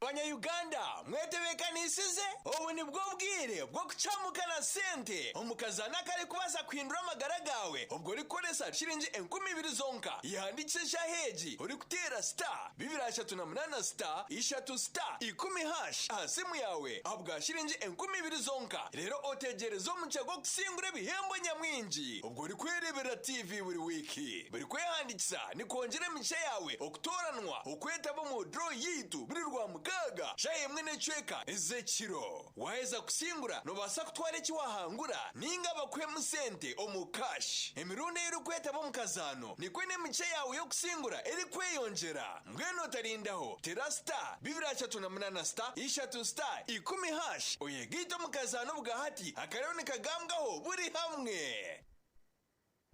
Banya-Uganda mwetebeekanisize? Obu nibwo bwire bw'okucamuka na sente omu kazaano akarikubaasa kuhindura amagara gaawe obwo orikukoresa shiringi 2000 zonka. Yehandiikise eshaaha egi orikuteera star 238 star ishatu star ikumi hash aha simu yaawe ahabwa shiringi 2000 zonka reero otegyereze omugisha gw'okusingura ebihembo nyamwingi obwo orikwereeberera TV buri wiiki. Buri kwehandiikisa nikwongyera emigisha yaawe okutooranwa okwetaba omu draw yaitu buri Rwamukaaga shaaha emwe n'ecweka ez'ekiro. Waaheza kusingura noobaasa kutwara eki waahangura nainga bakuhemu sente omu cash. Emirundi ei orikwetaba omu kazaano nikwo n'emigisha yaawe y'okusingura erikweyongyera. Mbwenu otarindaho, teera star 238 star ishatu star ikumi hash oyegaite omu kazaano obwahati akariho nikagambwaho buri hamwe.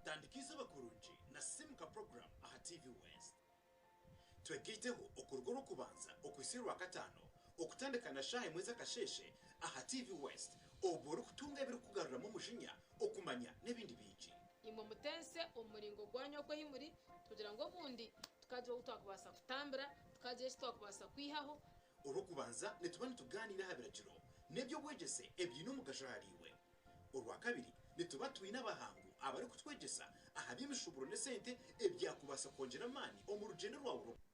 Tandika eizooba kurungi na Simuka Program aha TV West. Twegaiteho okuruga Orwokubanza okuhitsya Orwakataano okutandika na shaaha emwe z'akasheeshe aha TV West obwo orikutunga ebirikukugaruramu omujinya, okumanya n'ebindi bingi. Imwe mutense omu muringo gwanyu okwo ahi muri, kugira ngu obundi tukagira ou twakubaasa kutambira, tukagira eki twakubaasa kwihaho. Orwokubanza nituba nitugaaniira aha biragiro n'eby'obwegyese ebiine omugasho ahariiwe. Orwakabiri, nituba twine abahangu abarikutwegyesa aha by'emishuuburo n'esente ebyakubaasa kwongyera amaani omu rugyendo rwawe rw'oku.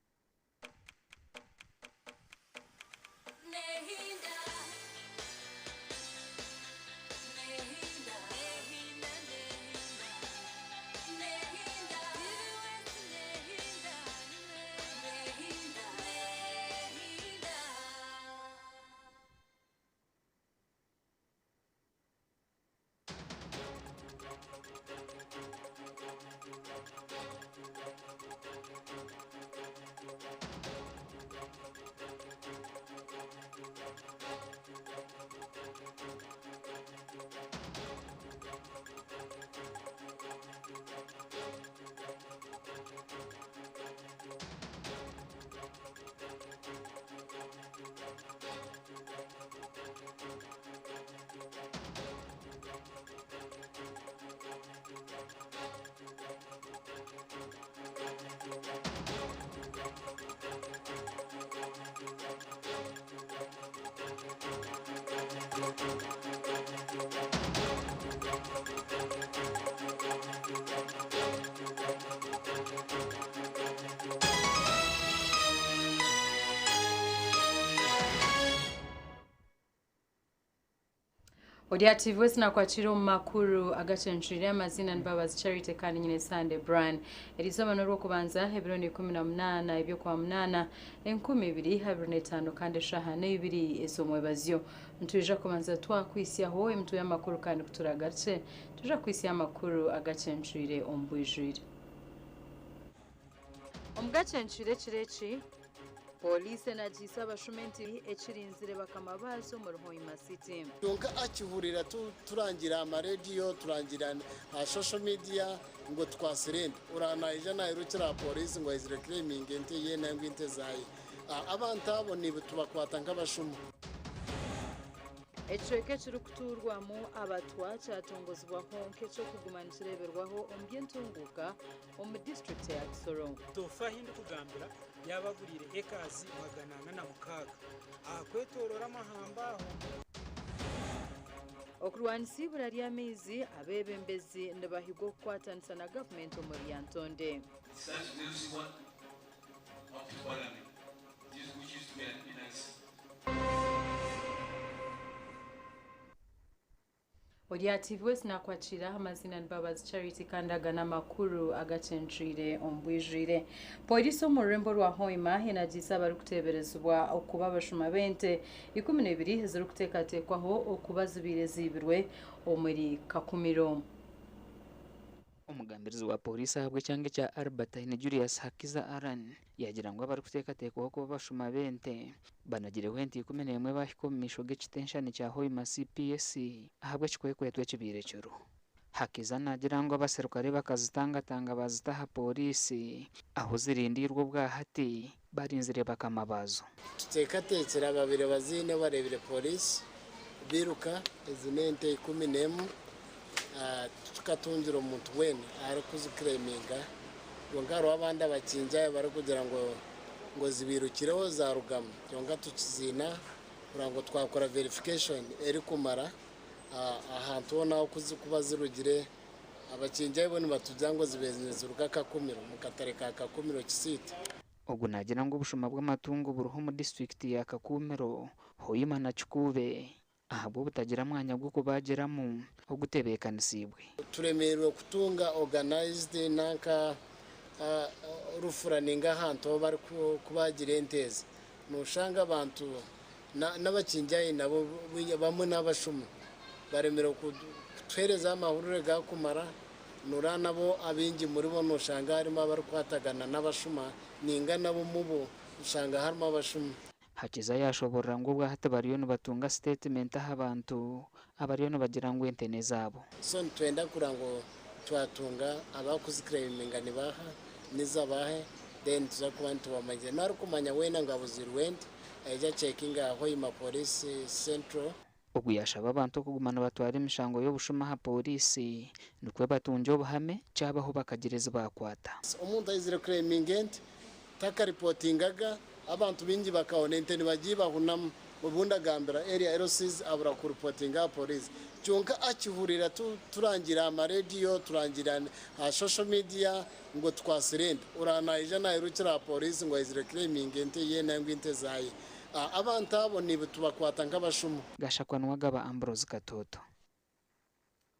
Ori aha TV West nakwakira omu makuru agacencwire amaziina ni Mbabazi Charity kandi nyine Sunday Brian. Erizooba n'orwokubanza ebiro ni 18 eby'okwamunaana 2025 kandi eshaaha n'eibiri ez'omwebazyo. Nitwija kubanza twakwisyaho emitwe y'amakuru kandi kuturagaruke twija kwisya amakuru agacencwire omu bwijwire. Omu gacencwire ekiro eki, Pooriisi enagiise abashuma enti ekirinzire bakama baazo omuri Hoima City. Kwonka akihurira turangira aha marediyo, turangira aha social media ngu otukwasire ente. Oraba naija nairukira aha pooriisi ngu aizire claiminga ente ye nangwa ente zaaye. Abantu abo nitubakwata nk'abashuma. Ekicweka ekirikutuurwamu Abatwa kyatongozibwaho nk'eky'okuguma nikireeberwaho omu by'entunguuka omu disiturikiti ya Kisoro. Tofa ahi ndikugambira yaaba aguriire ekazi 406 aha kwetoorora amahamba aho. Okurwanisa eibura ry'amaizi, abeebembezi nibahigwa okukwatanisa na gavumenti omuri Lyantonde. Ori aha TV West nakwakira amaziina ni Mbabazi Charity kandi aga n'amakuru agacencwire omu bwijwire. Pooriisi omu rurembo rwa Hoima enagiise abarikuteeberezibwa okuba abashuma b'ente 12 ezirikuteekateekwaho okuba zibaire ziibirwe omuri Kakumiro. Omugambirizi wa Pooriisi ahabw'ekyanga ekya Albertine, Julius Hakiza Allan yaagira ngu abarikuteekateekwaho kuba abashuma b'ente banagireho ente 11 baahika omu maisho g'ekitenshani kya Hoima CPS ahabw'ekikwekweto ekibaire ekiro. Hakiza naagira ngu abaserukare bakazitangatanga baazita aha pooriisi ahu zirindiirwe obwahati barinzire bakama baazo. Tuteekateekire ababaire baziine bareebire pooriisi biruka ezi n'ente 11 Titukatungire omuntu weena arikuziclaiminga kwonka hariho abandi abakingi ahi barikugira ngu Ngo zibirukireho zarugamu, kyonka tukiziina kurora ngu twakora verification erikumara ahantu hoona ahu zirikuba zirugire. Abakingi bo nibatugira ngu zibaire niziruga Kakumiro, omu katare ka Kakumiro Kisiita. Ogu naagira ngu obushuma bw'amatungo buriho omu disiturikiti ya Kakumiro, Hoima na Kikuube ahabw'obutagira mwanya gw'okubaagiramu ogutebeekanisiibwe. Turemereirwe kutunga organised nanka rufura ninga ahantu ahu barikubagira ente ezi. Noshanga abantu n'abakingi nabo bamwe n'abashuma baremirwe kutuheereza amahurire gakumara. Noreeba nabo abaingi muribo noshanga harimu abarikukwatagana n'abashuma ninga nabo mubo oshanga harimu abashuma. Hakiza yaashoborora ngu obwahati bariyo nibatunga siteetimenti aha bantu abariyo nibagira ngu ente n'ezaabo. So nitwenda kureba ngu twatunga abakuziclaiminga nibaha, nizabahe, then tuza kuba nitubamanyisa. N'arikumanya weena ngu abuzirwe ente aije acekinge aha Hoima Police Central. Ogu yaashaba abantu okuguma nibatwara emishango y'obushuma aha pooriisi nikwo batungye obuhame kyabaho bakagira ezi baakwata. Omuntu aizire kuclaiminga ente takaripotingaga, abantu baingi bakabona ente nibagibahunamu, obundi agambira area LCs abura kuripotinga aha police. Kyonka akihurira turangira aha marediyo, turangira aha social media ngu tukwasire ente, oraba naija nayirukira aha police ngu aizire kuclaiminga ente ye nangwa ente zaaye. Abantu abo nitubakwata nk'abashuma. Gashakwa Nuwagaba Ambrose Katoto.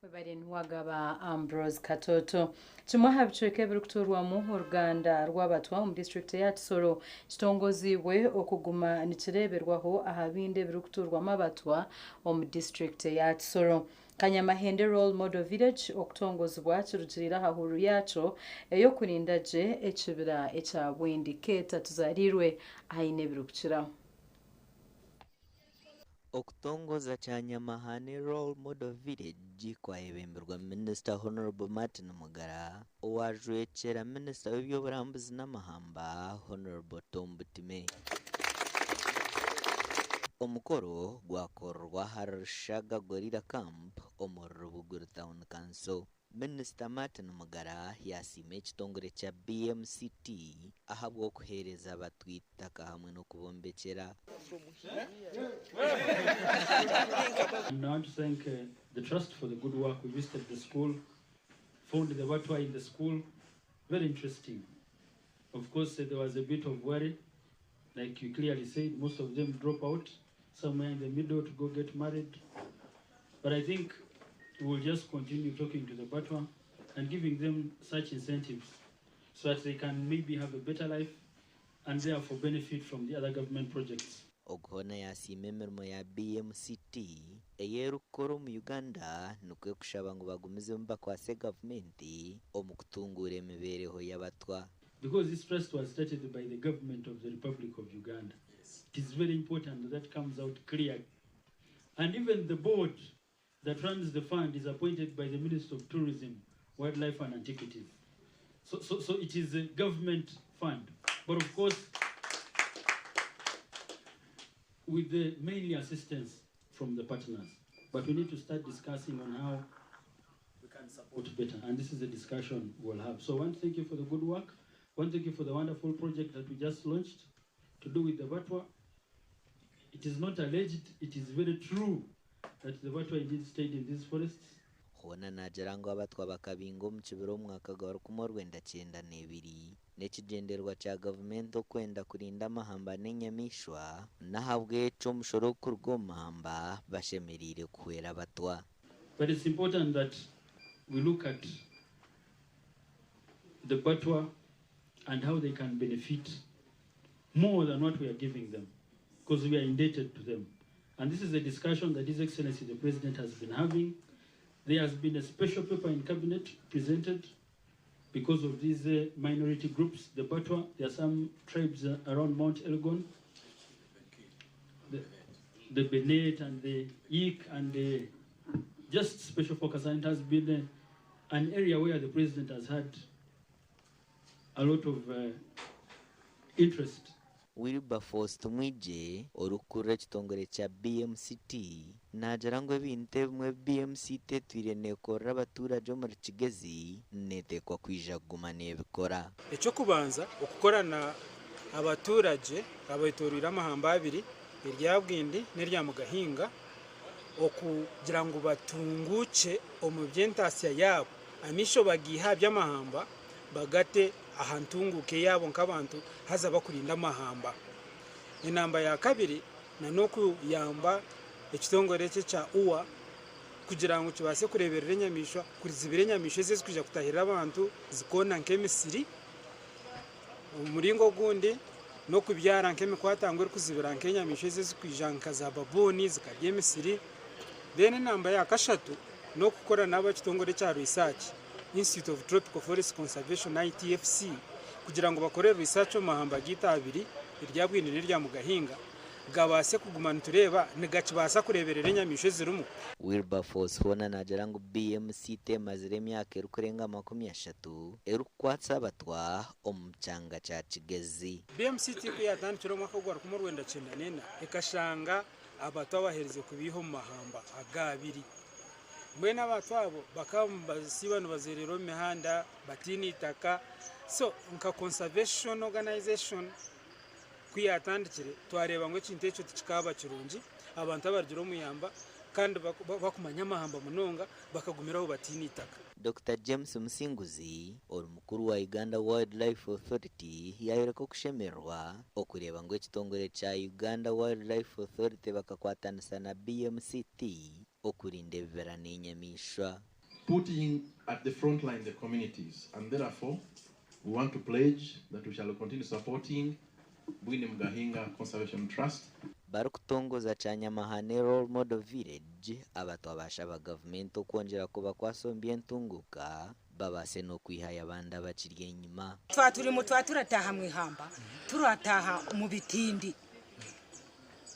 Webare Nuwagaba Ambrose Katoto. Kimwe aha bicweka ebirikuturwamu oruganda rw'Abatwa omu disiturikiti ya Kisoro kitongoziibwe okuguma nikireeberwaho aha bindi ebirikuturwamu Abatwa omu disiturikiti ya Kisoro. Kanyamahende Role Model Village okutongozibwa kirugirire aha huru yakyo ey'okurinda gye ekibira ekya Bwindi. Keeta Tuzarirwe aine ebirikukiraho. Okutongoza Kyanyamahane Role Model Village kwayebemberwa Minisita Honorable Martin Mugara, owajwekyera Minisita w'eby'oburambuzi n'amahamba Honorable Tom Butime. Omukoro gwakorerwa aha Rushaga Gorilla Camp omuri Rubuguru Town Council. Minisita Martin Mugara yasiima ekitongore kya BMCT ahabw'okuheereza abatwa eitaka hamwe n'okubombekyera. And I want to thank the trust for the good work. We visited the school, found the Batwa in the school. Very interesting. Of course, there was a bit of worry. Like you clearly said, most of them drop out somewhere in the middle to go get married. But I think we will just continue talking to the Batwa and giving them such incentives so that they can maybe have a better life and therefore benefit from the other government projects. Oguhona yasiima emirimo ya BMCT ey'erikukora omu Uganda, nikwo kushaba ngu bagumizemu bakwase gavumenti omu kutunguura emibeereho y'Abatwa. Because this trust was started by the government of the Republic of Uganda. It is very important that that comes out clear. And even the board that runs the fund is appointed by the Minister of Tourism, Wildlife and Antiquities. So it is a government fund. But of course, with the mainly assistance from the partners. But we need to start discussing on how we can support better. And this is a discussion we'll have. So I want to thank you for the good work. I want to thank you for the wonderful project that we just launched to do with the Batwa. It is not alleged, it is very true that the Batwa indeed stayed in these forests. Hoona naagira ngu Abatwa bakabinga omu kibira omu mwaka gwa 1992 n'ekigyendererwa kya gavumenti okwenda kurinda amahamba n'enyamaishwa, n'ahabw'ekyo omushoro ogurikuruga omu mahamba bashemereire kuhwera Abatwa. But it's important that we look at the Batwa and how they can benefit more than what we are giving them, because we are indebted to them. And this is a discussion that His Excellency the President has been having. There has been a special paper in Cabinet presented because of these minority groups, the Batwa. There are some tribes around Mount Elgon, the Benet and the Ik and the just special focus. And it has been an area where the President has had a lot of interest. Wilberforce Tumwije, orikukurira ekitongore kya BMCT, naagira ngu ebintu ebimwe BMCT etwire neekorera abaturage omuri Kigezi neeteekwa kwija kuguma neebikora. Ekyokubanza okukorana Abaturage abetoroire amahamba abiri erya Bwindi n'erya Mugahinga okugira ngu batunguukye omu by'entaasya yaabo, amaisho bagiihe aha by'amahamba bagate aha ntunguuka eyaabo nk'abantu haza bakurinda amahamba. Enamba ya kabiri n'okuyamba ekitongore eki ekya UWA kugira ngu kibaase kureeberera enyamaishwa, kuzibira enyamaishwa ezi ezirikwija kutahirira abantu zikoona nk'emisiri. Omuringo ogundi n'okubyara nk'emikwatango erikuzibira nk'enyamaishwa ezi ezirikwija nka za babuuni zikarya emisiri. Then enamba ya kashatu n'okukora n'ab'ekitongore ekya research, Institute of Tropical Forest Conservation, ITFC, kugira ngu bakore research omu mahamba gaitu abiri, erya Bwindi n'erya Mugahinga, gabaase kuguma nitureeba nigakibaasa kureeberera enyamaishwa ezirimu. Wilberforce hoona naagira ngu BMCT emazire emyaka erikurenga 30 erikukwatsa abatwa omu kyanga kya Kigezi. BMCT ku yaatandikire omu mwaka gwa 1994 ekashanga abatwa baherize kubaiha omu mahamba aga abiri. Mbwenu abatwa abo bakaba nibasiiba nibazeereera omu mihanda bataine eitaka. So nka conservation organization ku yaatandikire twareeba ngu ekintu ekyo tikikaaba kirungi, abantu abarugire omu ihamba kandi bakumanya amahamba munonga bakagumiraho bataine eitaka. Dokita James Musinguzi, ori mukuru wa Uganda Wildlife Authority yayoreka okushemererwa okureeba ngu ekitongore kya Uganda Wildlife Authority bakakwatanisa na BMCT okurinda ebibira n'enyamaishwa. Putting at the front line the communities, and therefore we want to pledge that we shall continue supporting Bwindi Mgahinga Conservation Trust. Barikutongoza Kyanyamahane Role Model Village, abatwa baashaba gavumenti okwongyera kubakwasa omu by'entunguuka babaase n'okwihayo abandi abakiri enyima. Twa turimu twa turataaha mu ihamba, turataaha mu bitindi.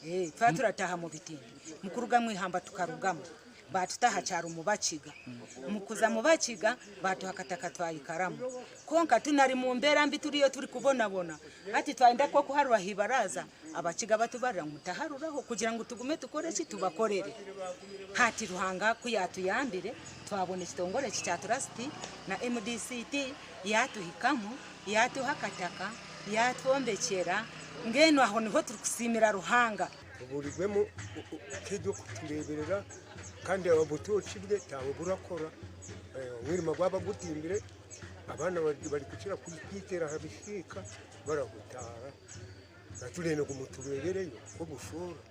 Eh, twa turataaha mu bitindi. Mu kuruga mu ihamba tukarugamu, baatuta aha kyaro mu Bakiga. Mu kuza mu Bakiga, baatuha akataka twayikaramu. Kwonka tunari mu mbeera mbi turiyo turikubonabona. Hati twayenda nk'okuharura aha ibaraza, Abakiga batubarira ngu mutaharuraho kugira ngu tugume tukore ki? Tubakorere. Hati Ruhanga ku yaatuyambire twabona ekitongore eki kya Trust na MDCT yaatuhikamu, yaatuha akataka, yaatwombekyera, mbwenu aho niho turikusiimira Ruhanga. Tuburirwemu nk'eby'okutureeberera kandi obutookye bwe taabwe burakora, omwirima gwaba gutimbire abaana barikukira kwitera aha bisiika barahutaara. Turenda ngu mutureebereyo nk'obushoora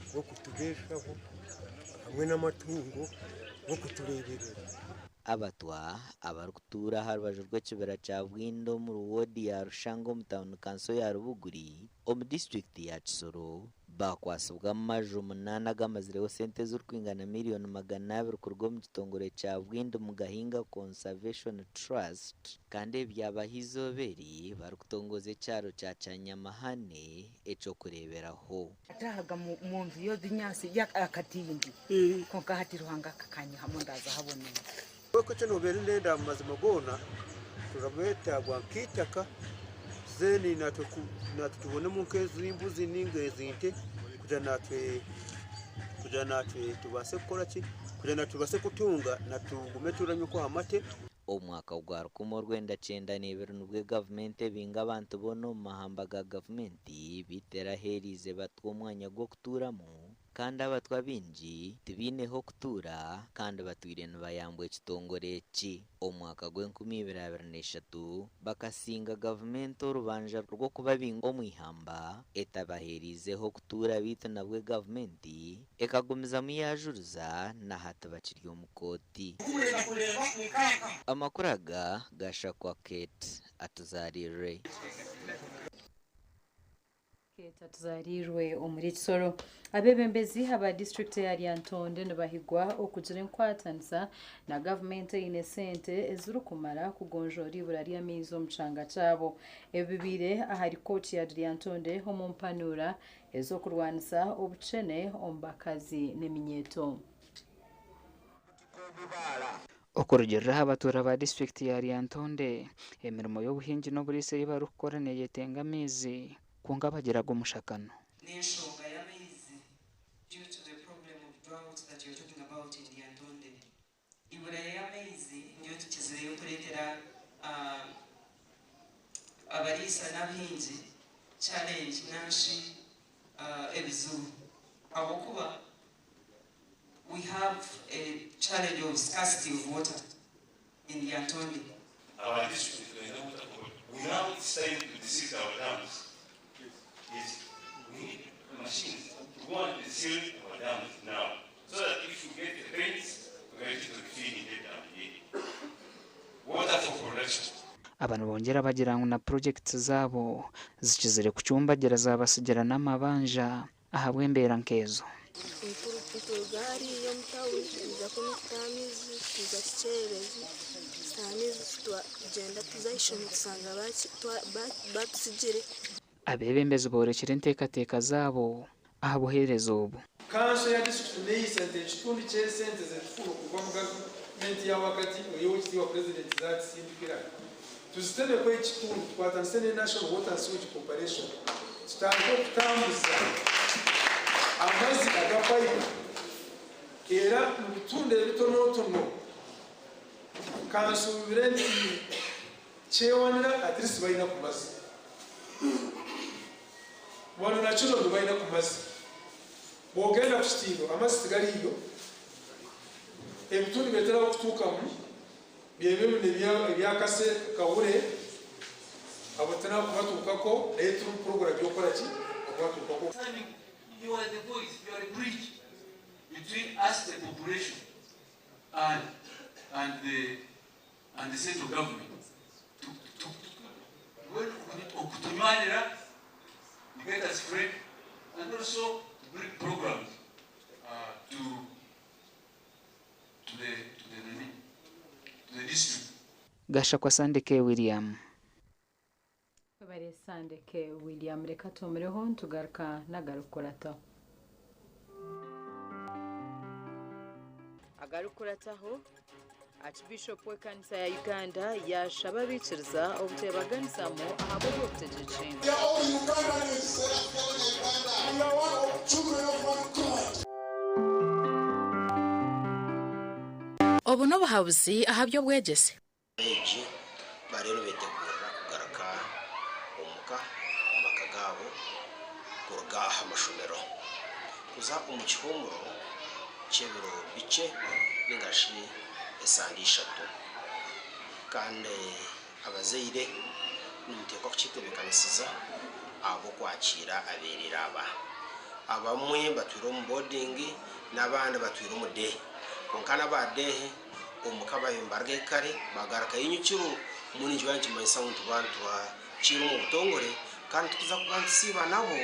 bw'okutubeeshaho hamwe n'amatungo g'okutureeberera. Abatwa abarikutuura aha rubaju rw'ekibira kya Bwindo omuri woodi ya Rushanga omu tauni kanso ya Rubuguri omu disiturikiti ya Kisoro Baakwatsibwa amaju munaana agamazireho sente ezirikwingana miriyoni 200 kuruga omu kitongore kya Bwindi Mugahinga Conservation Trust kandi ebi byabaho eizooba eri barikutongoza ekyaro kya Kyanyamahane eky'okureeberaho. Nataahaga mu nju y'obunyaatsi y'akatindi, kwonka hati Ruhanga akakanyihamu ndaaza ahabonire. Kwonka eki noobeire ndenda omu mazima goona, turabwetaagwa nk'eitaka, then natwe tubonemu nk'ezi mbuzi ninga ezi nte kugira natwe kugira natwe tubaase kukora ki? Kugira natwe tubaase kutunga natugume turanywe aha mate. Omwaka gwa 1992 nibwo gavumenti ebinga abantu boona omu mahamba ga gavumenti beitu eraheeriize batwa omwanya gw'okutuuramu. Kandi abatwa abaingi tibaine h'okutuura kandi batwire nibayambwa ekitongore eki. Omu mwaka gw'enkumu 2023 bakasinga gavumenti orubanja rw'okubabinga omu ihamba etabaheeriize h'okutuura beitu nabwo gavumenti ekagumizamu yaajuriza na hati bakiri omu kooti. Amakuru aga gashakwa Kate Atuzaarirwe. Kate Atuzaarirwe omuri Kisoro. Abeebembezi aba disiturikiti ya Lyantonde nibahigwa okugira enkwatanisa na gavumenti eine sente ezirikumara kugonjoora eibura ry'amaizi omu kyanga kyabo. Ebi bibaire ahari kooti ya Lyantonde omu mpanuura ez'okurwanisa obukyene omu bakazi n'eminyeeto. Okurugiirira aha batuura ba disiturikiti ya Lyantonde, emirimo y'obuhingi n'oburiisa ei barikukora neyetenga amaizi kwonka bagiraga omushakano. N'enshonga y'amaizi, due to the problem of drought that you're talking about in Lyantonde, ibura y'amaizi niyo tukizireyo kureetera abariisa n'abahingi. challenge nanshi ebizibu ahabw'okuba we have a challenge of scarcity of water in Lyantonde. Our district is water board. We now it's time to desilt our dams. Yes, we need machines to go and desilt our dams now, so that if we get the rains, we are able to fill in the dam again. Water for production. Aba nibongyera bagira ngu na purogyekiti zaabo zikizire kucumbagira zabasigira n'amabanja ahabw'embeera nk'ezo. Nituruga hariya omu tawuni twija kunu kutaha amaizi twija kikyererezi tutaha amaizi tugyenda tuza aha ishomero tushanga batutsigire. Abeebembezi boorekire enteekateeka zaabo aha buheereza obu. Kanso ya disiturikiti neeyisa nti ekitundu ky'esente zetukufuna okuva omu gavumenti ya wakati ei Owekitiibwa Purezidenti zaatusindikira tuzitemeku ekitundu tukwatanise ne National Water and Sewage Corporation tutandike okutambuza amazi aga payipu era mu bitundu ebitonotono kansuubire nti Kyewanira at least balina ku mazzi wano nakinono balina ku mazzi bwogenda ku kitindo amazzi tigaliiyo ebitundu byetera okutuukamu byebyo bino ebya kase kawule abo tutera kubatuukako naye turi mu program yokukoraki okubatuukako. You are the voice, you are a bridge between us, the population, and, and, the, and the central government. Okutunywanira, you get us friend, and also to bring programs to, to, the, to, the, to the district. Gashakwa Sandeke William. Webare Sandeke William reka tumireho nitugaruka n'agarikukurataho. Agarikukurataho, Archbishop w'ekanisa ya Uganda yaashaba abaikiriza obuteebaganisamu ahabw'eby'obutegyeki. Obu n'obuhabuzi aha by'obwegyese. Abeegi bariyo nibetegurira kugaruka omuka omu maka gaabo kuruga aha mashomero kuza omu kihuumuro ky'ebiro bikye ninga shi esande ishatu. Kandi abazaire nimuteekwa kukyetebeekanisiza ahabw'okwakiira abeereere aba. Abamwe batwire omu boodingi n'abandi batwire omu deehe. Kwonka n'aba deehe omuka baabaire nibarugayo kare bagarukayo nyekiro, mbwenu nikiba nikimanyisa ngu nituba nitubakiira omu butongore kandi tikuza kuba nitusiiba nabo,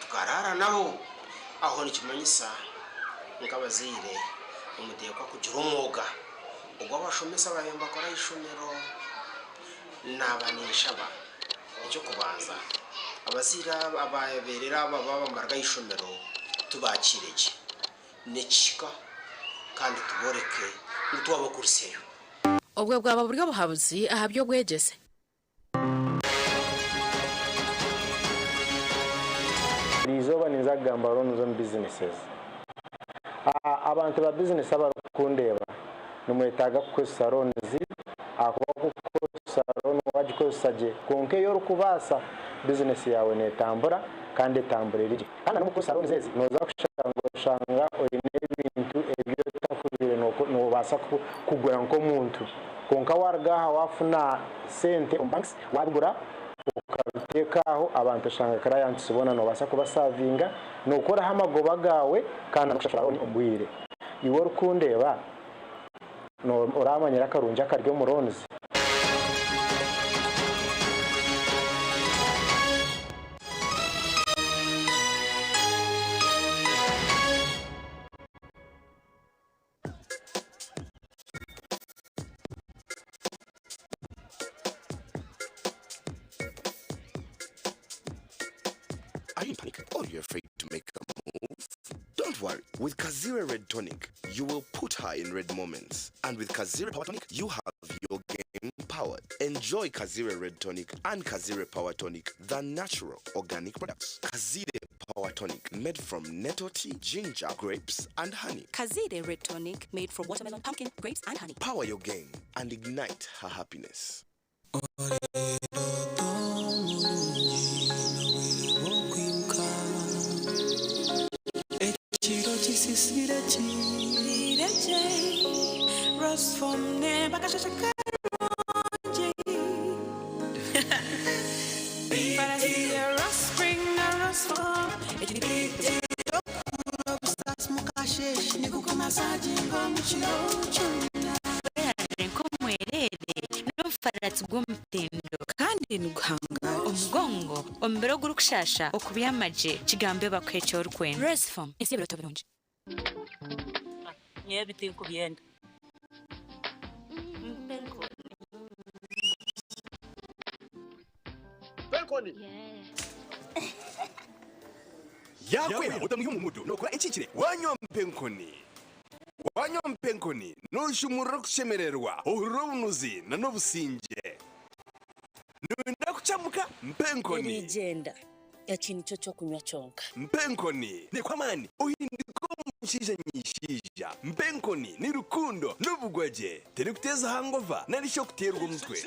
tukaraara nabo. Aho nikimanyisa nk'abazaire nimuteekwa kugira omwoga ogu abashomesa baabaire nibakora aha ishomero. Naaba ninshaba eky'okubanza abazaire ababeerera aba baaba nibaruga aha ishomero tubakiire gye n'ekihika kandi tubooreke ngu twabakurisyayo. Obwo bwaba buri obuhabuzi aha by'obwegyese. Eriizooba ninza kugamba loans omu businesses. Abantu ba bizinesi abarikundeeba nimwetaaga kukozesa loans ahakuba ku orikukozesa loan wagikozesa gye kwonka ei orikubaasa bizinesi yaawe netambura kandi etambura eri gye. Kandi na n'omukukozesa loans ezi nooza kushanga oshanga oine ebintu ebi otakubaire nobaasa kugura nk'omuntu kwonka waruga aha wafuna sente omu banks wabigura okabiteeka aho abantu oshanga clients boona nobaasa kubasavinga nokoraho amagoba gaawe kandi nokushashura loan omu bwire. Iwe orikundeeba oramanyire akarungi akari omu loans? Are you in panic or you're afraid to make a move? Don't worry. With Kazire Red Tonic, you will put her in red moments. And with Kazire Power Tonic, you have your game powered. Enjoy Kazire Red Tonic and Kazire Power Tonic, the natural organic products. Kazire Power Tonic, made from nettle tea, ginger, grapes, and honey. Kazire Red Tonic, made from watermelon, pumpkin, grapes, and honey. Power your game and ignite her happiness. Werarire nk'omwereere n'omufaratsi gw'omutindo. Kandi niguhanga omugongo, omubiri ogurikushaasha, okubyama gye, kigambe bakuhe eki orikwenda. Rose Foam, ensi y'ebirooto birungi. Nyowe ebi tinkubyenda. Mpa enkoni. Mpa enkoni. Yakwera otamwiha omu mudu nokora ekihikire wanywa mpa enkoni. Wanywa mpa enkoni noshumurura okushemererwa, ohurira obunuzi na n'obusingye. Noyenda kucamuka? Mpa enkoni. Eriigyenda, eki nikyo ky'okunywa kyonka. Mpa enkoni nekuha amaani ohinduke omushaija nyishaija. Mpa enkoni ni rukundo n'obugwagye. Terikuteeza hangova nari shi okuteerwa omutwe.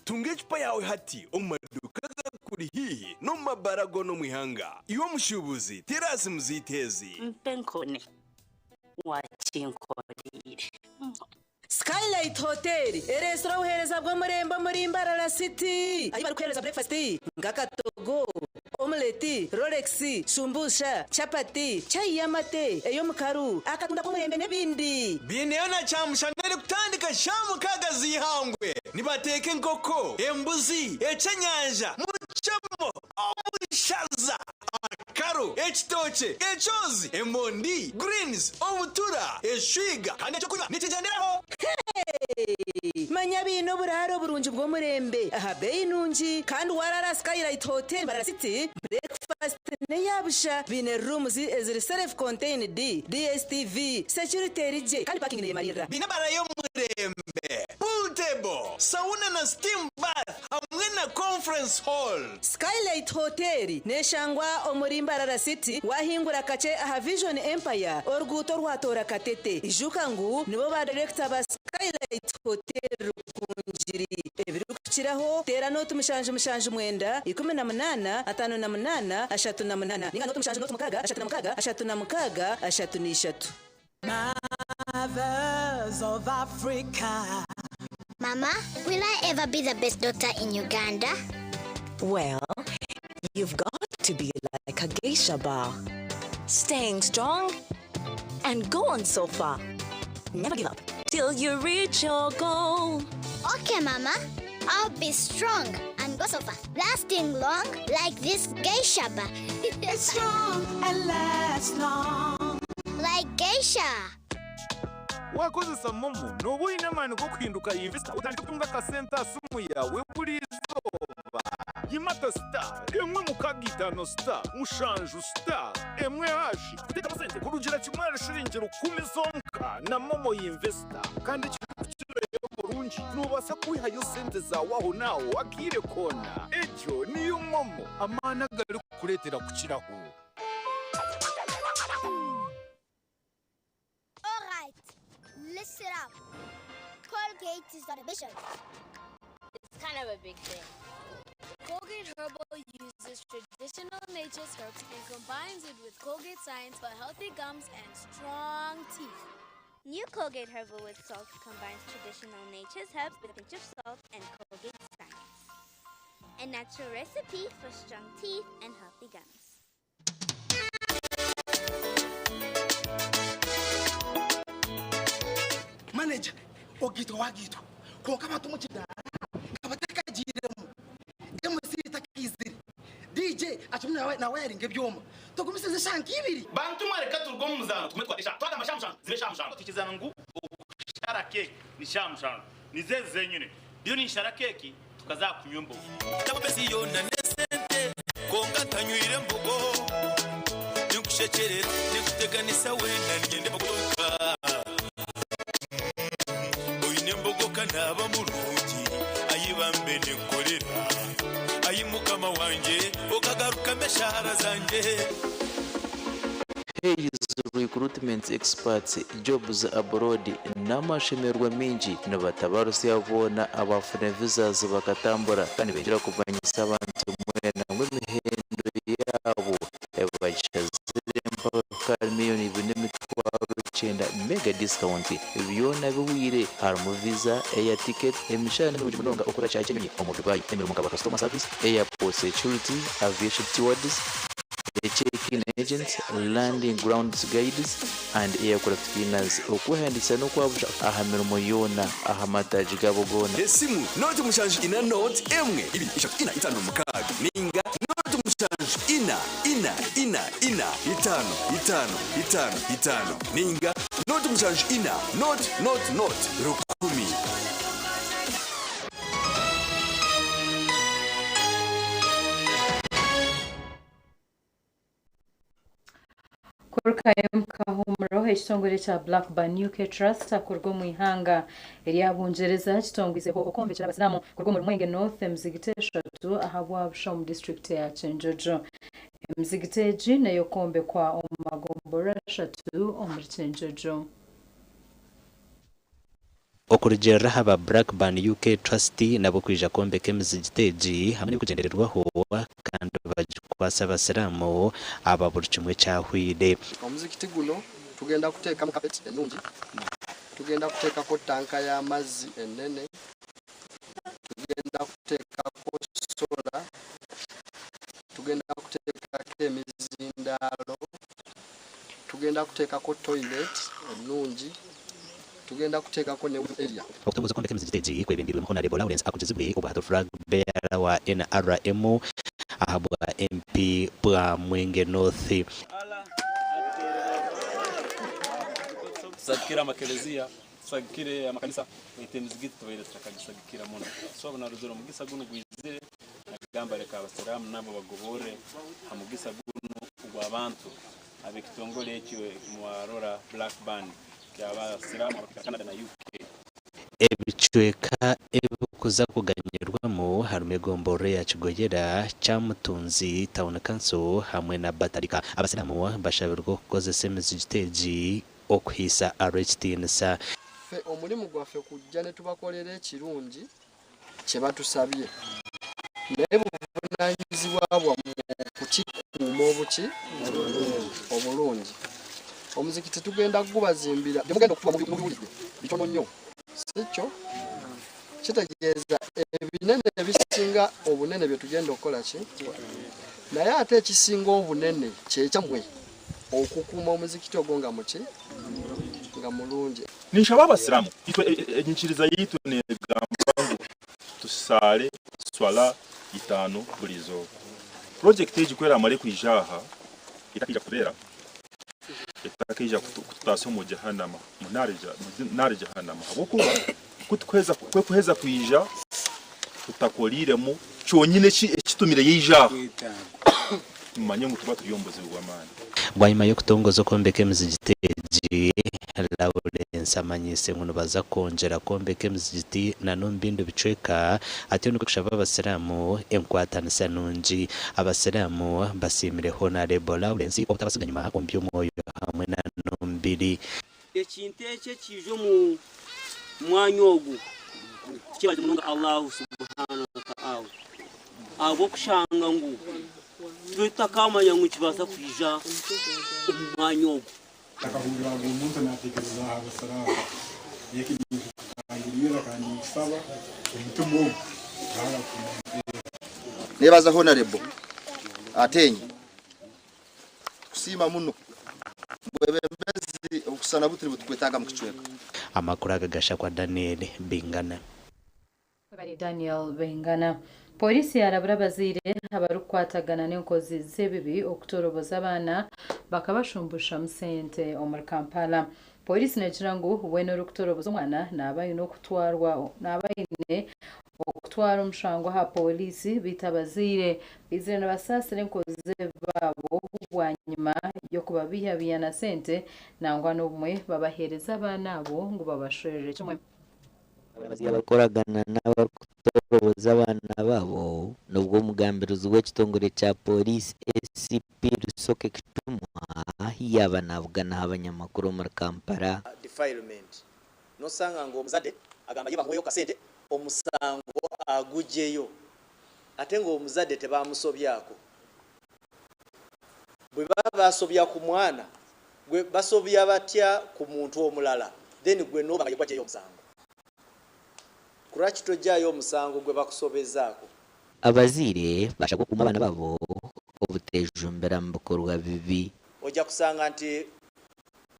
Tunga ecupa yaawe hati omu maduuka agakuri haihi n'omu mabaara goona omu ihanga. Iwe omushuubuzi, teera aha simu zaitu ezi. Mpa enkoni wakinkoreire. Skylight Hotel ereetsire obuheereza bw'omurembe omuri Mbarara City ahu barikuheereza breakfast nk'akatogo, omelette, rolex, shumbusha, chapati, chai y'amate, ey'omukaru, akatunda k'omurembe n'ebindi. Biineyo na kyamushana erikutandika shaaha mukaaga z'eihangwe. Nibateeka enkoko, embuzi, ekyenyanja, mucemo, obushaza, akaru, ekitookye, ekyozi, emondi, greens, obutura, eshwiga kandi ekyokunywa nikigyenderaho. Hey! Manya baine oburaaro burungi bw'omurembe aha beeyi nungi kandi waraara aha Skylight Hotel Mbarara City, breakfast n'eya busha. Baine rooms eziri self contained, DSTV, security eri gye kandi parking neyemariirira. Baine ebaara y'omurembe, pool table, sauna na steam bath hamwe na conference hall. Skylight Hotel neshangwa omuri Mbarara City wahingura kakye aha Vision Empire oruguuto orwatoora Katete. Ijuka ngu nibo ba dayirekita ba Skylight Hotel Rukungiri. Ebirikukiraho teera nooti 779 18 58 38 ninga nooti 7 nooti 6 36 6 33. Mothers of Africa. Mama, will I ever be the best doctor in Uganda? Well, you've got to be like a geisha bar. Staying strong and go on so far. Never give up till you reach your goal. Okay, Mama. I'll be strong and go so far, lasting long like this geisha bar. It's strong and lasts long. Like geisha. Waakozesa MoMo nooba oine amaani g'okuhinduka investor otandike kutunga akasente aha simu yaawe buri izooba. Yimata star emwe mukaaga itaano star mushanju star emwe hashi kuteekamu sente kurugira kimwe ahari shiringi rukumi zonka na MoMo Investor. Kandi ekirikukirayo oburungi noobaasa kwihayo sente zaawe ahonaaho akaire koona. Egyo niyo MoMo, amaani agarikukureetera kukiraho. Alright, listen up. Colgate is on a mission. It's kind of a big thing. Colgate Herbal uses traditional nature's herbs and combines it with Colgate science for healthy gums and strong teeth. New Colgate Herbal with Salt combines traditional nature's herbs with a pinch of salt and Colgate science. A natural recipe for strong teeth and healthy gums. Manager ogaitwa wagaitwa kwonka abantu omu kidaara nkaba ntakagiiremu, MC takaizire, DJ akirimu nawayaringa ebyoma, tugumisirize eshaaha nka ibiri. Bantu mwe reka turuge omu muzaano tugume tukwate eshaaha. Twagamba shaaha mushanju zibe shaaha mushanju. Twikirizaana ngu okushara keeki ni shaaha mushanju. Nizo ezi zenyine. Ndiyo ninshara keeki tukaza aha kunywa embogo. Ensi yoona n'esente kwonka ntanywire mbogo. Ninkushekyerera ninkuteganisa weena niinyenda embogo yonka. Oine embogo ka naaba murungi ayi bambe ninkukorera. Ayi mukama wangye okagarukamu eshaara zangye. Hays Recruitment Experts Jobs Abroad n'amashemererwa maingi nibatabarutsya boona abaafuna visas bakatambura kandi nibaija kumanyisa abantu mwena ngu emihendo yaabo discount. Byona bihwire harimu visa, air ticket, emishahara mirungi munonga okukora kyaya ky'enyonyi omu Dubai, emirimo nka ba customer service, airport security, aviation stewards, check-in agents, landing grounds guides and aircraft cleaners. Okwehandiikisa n'okwabusha aha mirimo yoona aha mataagi gaabo goona. Esimu, nooti mushanju ina nooti emwe ibiri ishatu ina itaano mukaaga ninga nooti mushanju ina ina ina ina itaano itaano itaano itaano ninga nooti mushanju ina nooti nooti nooti rukumi. Kurukayo omu kahuumuro, ekitongore ekya Blackburn UK Trust kuruga omu ihanga erya Bungyereza kitongwizeho okwombekyera abasiraamu kuruga omuri Mwenge North emizigiti eshatu ahabwa busha omu disiturikiti eya Kyenjojo. Emizigiti egi n'ey'okwombekwa omu magomborora ashatu omuri Kyenjojo. Okurugiirira aha ba Blackburn UK Trust nabo kwija kwombeka emizigiti egi hamwe n'ebirikugyendererwaho kandi bagikwatse abasiraamu aba buri kimwe ekyahweire. Omuzikiti guno tugenda kuteekamu kapeti enungi, tugenda kuteekako tanka y'amazzi enene, tugenda kuteekako sola, tugenda kuteekako emizindaalo, tugenda kuteekako toilet ennungi, tugenda kuteekako ne area. Okutongoza okwombeka emizigiti egi kwebembirwemu Honarebo Lawrence Akugizibwe obwa Flag Bearer wa NRM ahabwa MP bwa Mwenge North. Tusagikire amakelezia, tusagikire amakanisa, baitu emizigiti tubaire tutakagisagikira muno. So obu narozere omugisa gunu gwizire, nagamba leka Abasiraamu nabo bagoborre ha mugisa gunu ogw'abantu ab'ekitongole ekyo mwarora Black Band ky'Abasiraamu abakwikara Canada na UK. Ebicweka ebirikuza kuganyirwamu harimu egomborora eya Kigoyera, Kyamutunzi Town Council hamwe na Batalika. Abasiraamu bashabirwe okukozesa emizigiti egi okuhaisa Allah ekitiinisa. Ffe omulimu gwaffe kujja ne tubakolera ekirungi kye batusabye naye buvunaanyizibwa bwammwe okukikuuma obuki obulungi. Omuzikiti tugenda kugubazimbira bye mugenda okutuwa mubiwulidde bitono nnyo, si kyo? Kitegeeza ebinene ebisinga obunene bye tugenda okukola ki, naye ate ekisinga obunene kye kyammwe okukuuma omuzikiti ogwo nga muki nga mulungi. Ninshaba Abasiraamu, itwe enyikiriza yaitu negamba ngu tusaale swala itaano buri izooba. Purojekiti egi ku eramare kwija aha, etakaija kutubeera, etakaija kututaasya omu Jahannama, omu naari Jahannama ahabw'okuba ku ekuheza kwija tutakoriiremu kyonyine ekitumire yaija aha, mumanye ngu tuba turi omu buzibu bw'amaani. Bwanyima y'okutongoza okwombeka emizigiti egi, Lawrence amanyiise ngu nibaza kwongyera kwombeka emizigiti na n'omu bindi bicweka atyo nikwo kushaba abasiraamu enkwatanisa nungi. Abasiraamu basiimire Honarebo Lawrence obutabatsiga nyima omu by'omwoyo hamwe na n'omubiri. Ekintu eki ekiija omu mwanya ogu tukyebaze munonga Allahu subhanahu wa ta'ala ahabw'okushanga ngu tube tutakamanya ngu nikibaasa kwija omu mwanya ogu. Akahurira ngu omuntu natekereza aha Basiraamu. Eki ninkitangirira kandi ninkisaba omutima ogu Ruhanga kugumpeera. Nebaza Honarebo Ateenyi Tukusiima muno. Obwebembezi obukusana buti nibwo tukwetaaga mukicweka. Amakuru aga gashakwa Daniel Bingana. Webare Daniel Baingana. Pooriisi yarabura abazaire abarikukwatagana n'enkozi z'ebibi okutoroboza abaana bakabashumbushamu sente omuri Kampala. Pooriisi negira ngu weena orikutoroboza omwana naaba aine okutwarwa naaba aine okutwara omushango aha pooriisi beitu abazaire baizire nibasaasira enkozi z'ebibi baabo bwanyima y'okubabeihabeiha na sente nangwa n'obumwe babaheereza abaana abo ngu babashwerere kimwe. Abarikukoragana n'abarikutoroboza abaana baabo nobwo omugambirizi w'ekitongore kya Pooriisi ACP Rusoke Kitumwa yaaba nabuganaho abanyamakuru omuri Kampala. Defilement nosanga nga omuzadde agamba ye bamuweyo kasente omusango agugyeyo ate nga omuzadde tebamusobyako. Bwebaba basobya ku mwana Gwe basobya batya ku muntu omulala then gwe noba nga yegwe ajeyo omusango? Kulwaki tojayo omusango gwe bakusobezaako? Abazaire bashabwa okukuuma abaana baabo obutejumbira mu bikorwa bibi. Oja kusanga nti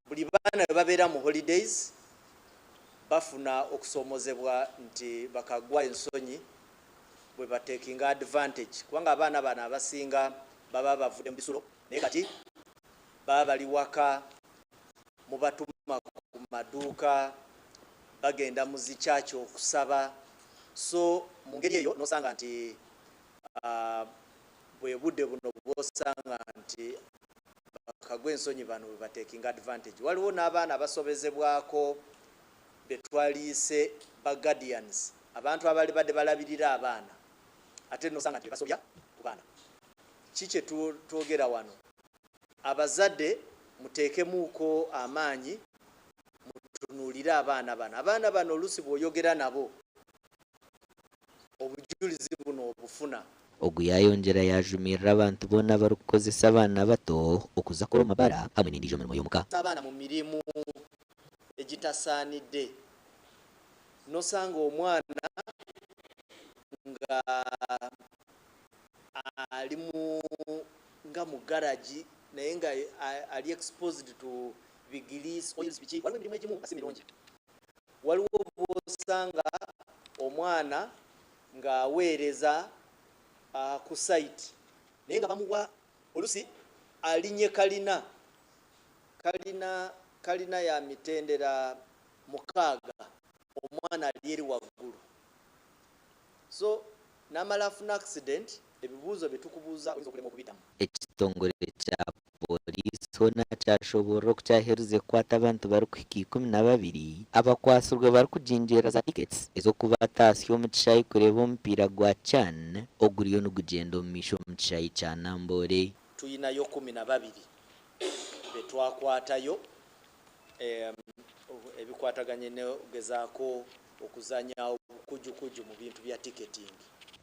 buli baana bwebabeera mu holidays bafuna okusomozebwa nti bakagwa ensonyi bwebatekinga advantage kubanga abaana bano abasinga baba bavudde mubisulo naye kati baba bali waka mubatuma ku maduuka bagenda mu zi church okusaba so mungeri eyo nosanga nti bwebudde buno bwosanga nti bakagwa ensonyi bano bwebatekinga advantage. Waliwo n'abaana abasobezebwako betwaliyise ba guardians, abantu abalibadde balabirira abaana ate nosanga nti bebasobya ku baana. Ki kyetwogera wano? Abazadde muteekemuuko amaanyi mutunuulire abaana bano. Abaana bano oluusi bw'oyogera nabo obujulizi buno obufuna. Ogu yayongyera yajumirira abantu boona abarikukozesa abaana bato okuza kukora omu mabaara hamwe n'endiijo mirimo y'omuka. Abaana mu mirimu egitasaanidde nosanga omwana nga ali mu nga mu garagi naye nga ali exposed to bigiriisi oils biki, waliwo emirimu egimu nga si mirungi. Waliwo bw'osanga omwana ng'aweereza ku site naye nga bamuwa olusi alinye kalina, kalina kalina ya mitendera mukaaga omwana ali eri waggulu so n'amala afuna accident ebibuuzo bye tukubuuza oyinza okulema okubiddamu. Ekitongore kya Pooriisi hoona kyashoboorora oku kyaherize kukwata abantu barikuhika 12 abakwatsirwe barikugingyerera za tickets ez'okubataasya omu kishaayi kureeba omupiira gwa CHAN oguriyo nigugyenda omu maisho omu kishaayi kya Namboole. Tuyinayo 12 be twakwatayo ebikwataganye n'okugezaako okuzanya obukujukuju mu bintu bya ticketing.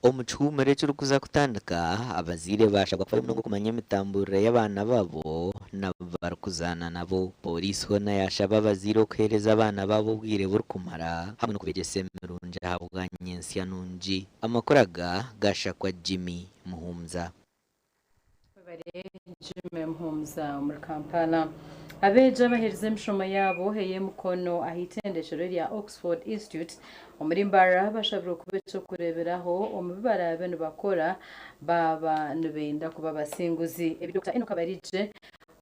Omu kihuumuro ekirikuza kutandika, abazaire baashabwa kufayo munonga okumanya emitamburire y'abaana baabo n'abu barikuzaana nabo. Pooriisi hoona yaashaba abazaire okuheereza abaana baabo obwire burikumara hamwe n'okubeegyesa emirungi ahabwa nyentsya nungi. Amakuru aga gaashakwa Jimmy Muhumuza. Webare Jimmy Muhumuza omuri Kampala. Abeegi abaherize emishomo yaabo ey'emikono aha itendekyero erya Oxford Institute omuri Mbarara bashabirwe kuba eky'okureeberaho omu bi baraabe nibakora baaba nibenda kuba abasinguzi. Ebi Dokita Enock Kabarigye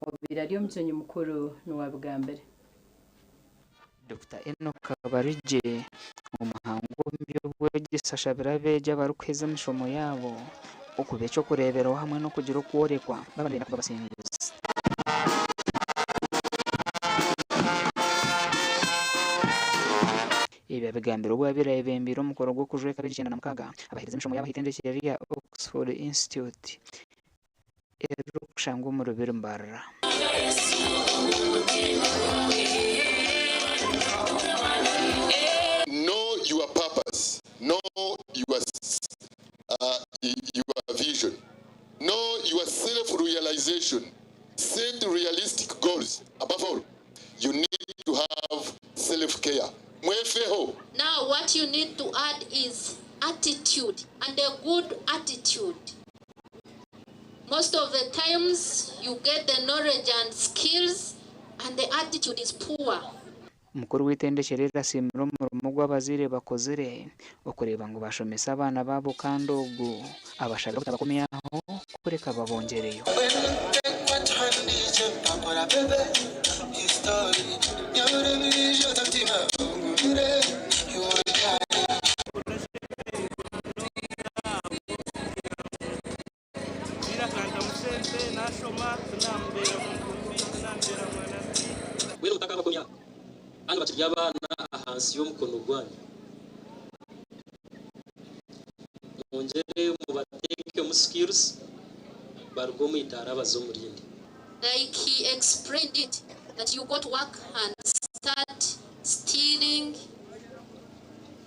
obaire ari omugyenyi mukuru niwe abigambire. Dokita Enock Kabarigye, omuhangu omu by'obwegyese ashabire abeegi abarikuheza emishomo yaabo okuba eky'okureeberaho hamwe n'okugira okworekwa baaba nibenda kuba abasinguzi. Ebi abigambire obu abaire ayebembeire omukoro gw'okujweka abeegi 96 abaherize emishomo yaabo aha itendekero rya Oxford Institute erikushangwa omu Rubiri Mbarara. Know your purpose, know your, your vision, know your self-realization, set realistic goals. Above all, you need to have self-care. Mwefeho. Now what you need to add is attitude, and a good attitude. Most of the times you get the knowledge and skills and the attitude is poor. Omukuru w'eitendekyero eri asiimire omurimo ogu abazaire bakozire okureeba ngu bashomesa abaana baabo kandi ogu abashabire obutabakomyaho kureka babongyereyo. Mbwenu mutakabakomya, kandi bakiri abaana ahansi y'omukono gwanyu. Mwongyere mubateekemu skills, baruge omu idaara baze omu rindi. Like he explained it that you go to work and start stealing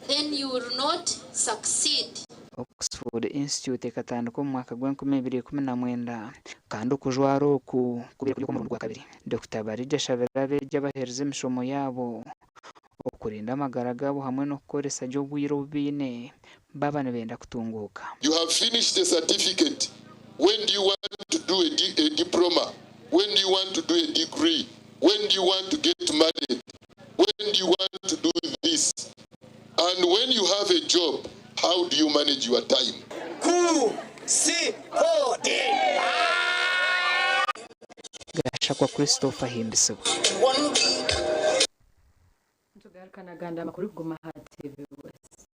then you will not succeed. Oxford Institute ekatandika omu mwaka gw'enkumi ibiri ikumi na mwenda kandi okujwara oku kubaire kuri okw'omurundi gwa kabiri. Dokita Barigye ashabire abeegi abaherize emishomo yaabo okurinda amagara gaabo hamwe n'okukoresa gye obwire obu baine baaba nibenda kutunguuka. You have finished the certificate, when do you want to do a, a diploma? When do you want to do a degree? When do you want to get married? When do you want to do this? And when you have a job, how do you manage your time? Ku C O D. Gashakwa Christopher Ahimbisibwe. Nitugaruka n'agandi amakuru kuguma aha TV West.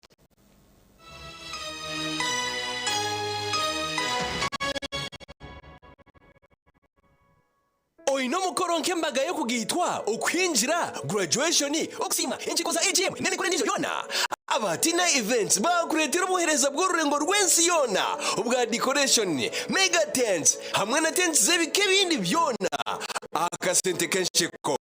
Oine omukoro nk'embaga y'okugaitwa, okuhingira, graduation, okusiima, enkiiko za AGM n'emikoro endiijo yoona? Aba Tina Events baakureetera obuheereza bw'orurengo rw'ensi yoona obwa decoration, mega tents hamwe na tents z'ebika ebindi byona aha kasente k'ensheko.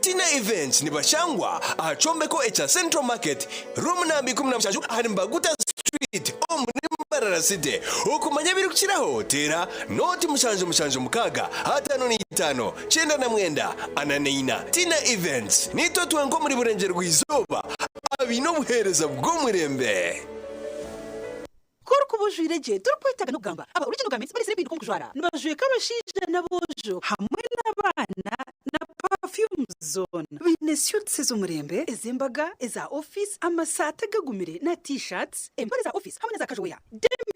Tina Events nibashangwa aha kyombeko ekya Central Market, room namba 17 ahari Mbaguta Street omuri Mbarara City. Okumanya ebirikukiraho teera 0776 55 99 44. Tina Events, Niitwe twenka omuri Burengyerwa-izooba abaine obuheereza bw'omurembe. Ku orikuba ojwaire gye, torikwetaaga n'okugamba. Aba Original Garments bareetsire empinduka omu kujwara. Nibajweka abashaija n'aboojo hamwe n'abaana na perfumes zoona. Baine suits ez'omurembe, ez'embaga, eza ofiisi, amasaati agagumire na T-shirts, empare za ofiisi hamwe n'eza casual wear, denim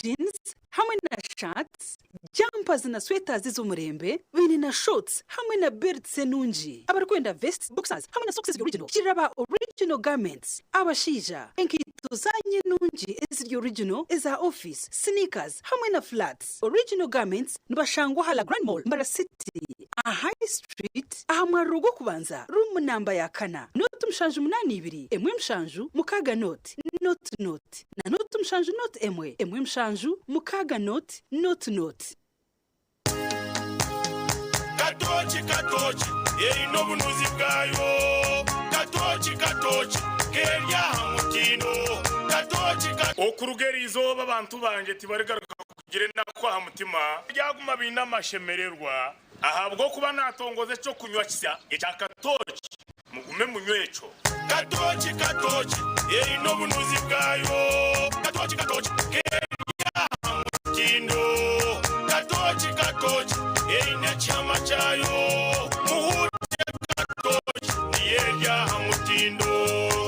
jeans hamwe na shirts, jumpers na sweaters ez'omurembe. Baine na shorts hamwe na belts enungi. Abarikwenda vests, boxers hamwe na socks eziri original, kirira aba Original Garments. Abashaija, enkaito zaanyu enungi eziri original, eza ofiisi, sneakers hamwe na flats. Original Garments nibashangwa aha La Grand Mall, Mbarara City, aha High Street, aha mwariro gw'okubanza, room namba ya kana, 0782 17 6 0 0 na 07 0 1 1 7 6 0 0. Katooki katooki eine obunuzi bwayo Katooki katooki keri aha mutindo Katooki ka. Okuruga eri izooba abantu bangye tibarigaruka kugira enaku aha mutima, baryaguma baine amashemererwa, ahabw'okuba naatongoza eky'okunywa kisya ekya katooki, mugume munywe ekyo. Katooki katooki eine obunuzi bwayo Katooki katooki keri aha mutindo Katooki katooki eine ekihama kyayo Muhurire katooki niyo eri aha mutindo.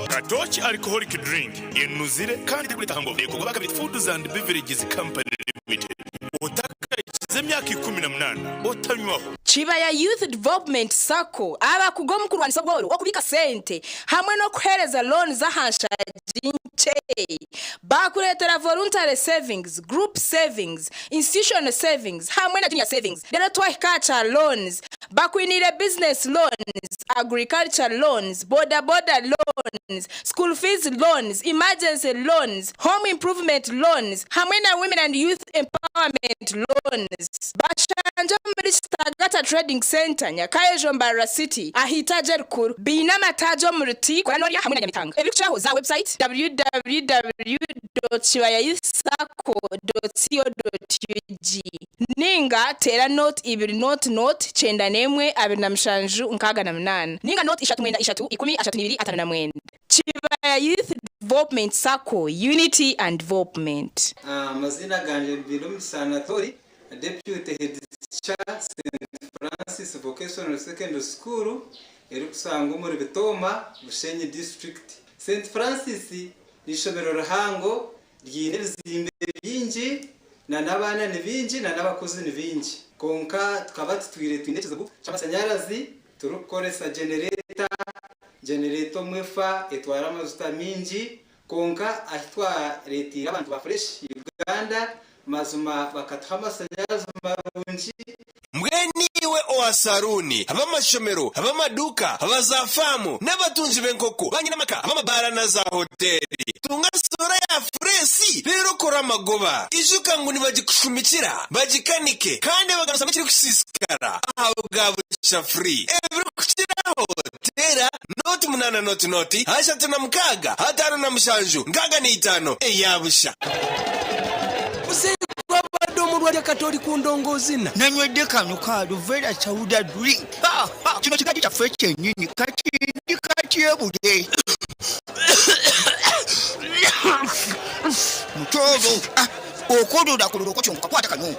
Katooki Alcoholic Drink enuzire kandi terikureeta hangover neekorwa aba Kabiri Foods and Beverages Company Limited. Otakahikize emyaka 18 otanywaho. Kibaya Youth Development Sacco abakugu omu kurwanisa obworo, okubiika sente hamwe n'okuheereza loans aha nshagi nkye baakureetera Voluntary Savings, Group Savings, Institutional Savings hamwe na Junior Savings. Reero twahika aha kya loans, bakwiniire Business Loans, Agriculture Loans, Boda Boda Loans, School Fees Loans, Emergency Loans, Home Improvement Loans hamwe na Women and Youth Empowerment Loans. Bashangye omuri Kitagata Trading Centre, Nyakayejo, Mbarara City, aha itaagi erikuru. Baine amataagi omuri T, Koranorya hamwe na Nyamitanga. Ebirikukiraho za website www.kibayayouthsacco.co.ug ninga teera nooti ibiri nooti nooti 91 27 68 ninga nooti ishatu mwenda ishatu ikumi ashatu n'ibiri atano na mwenda. Kibaya Youth Development Sacco, Unity and Development. Amaziina gangye ni Bainomugisha Anatoli, Deputy Head Teacher St Francis Vocational Secondary School erikushangwa omuri Bitooma, Bushenyi District. St Francis n'eishomero rihango ryine ebizimbe bingi na n'abaana ni baingi na n'abakozi ni baingi. Kwonka tukaba tutwire twine ekizibu ky'amashanyarazi turikukoresa genereeta, genereeta omwe efa etwara amajuta maingi kwonka ahi twareeteire abantu ba Fresh Uganda mazima bakatuha amashanyarazi marungi. Mbwenu Mbwenu iwe owa saruuni, ab'amashomero, ab'amaduuka, aba za faamu, n'abatungi b'enkoko, banyinamaka, ab'amabaara na za hoteeri, tunga soora ya fureesi reero okore amagoba. Ijuka ngu nibagikushumikira, bagikanike, kandi bagaruzamu ekirikusiisikara aha bwa busha free. Ebirikukiraho, teera nooti munaana nooti nooti, 36, 57, 65 eya busha. Muzeeyi gwabadde omulwadde kati oli ku ndongoozina. Nanywedde kano ka Aluvera Sauda drink. Ha, ha, kino kigajjo kyaffe kyennyini kati ndi katyebule. Mutooro, ah, okololakolora okotyongoka kwata kano.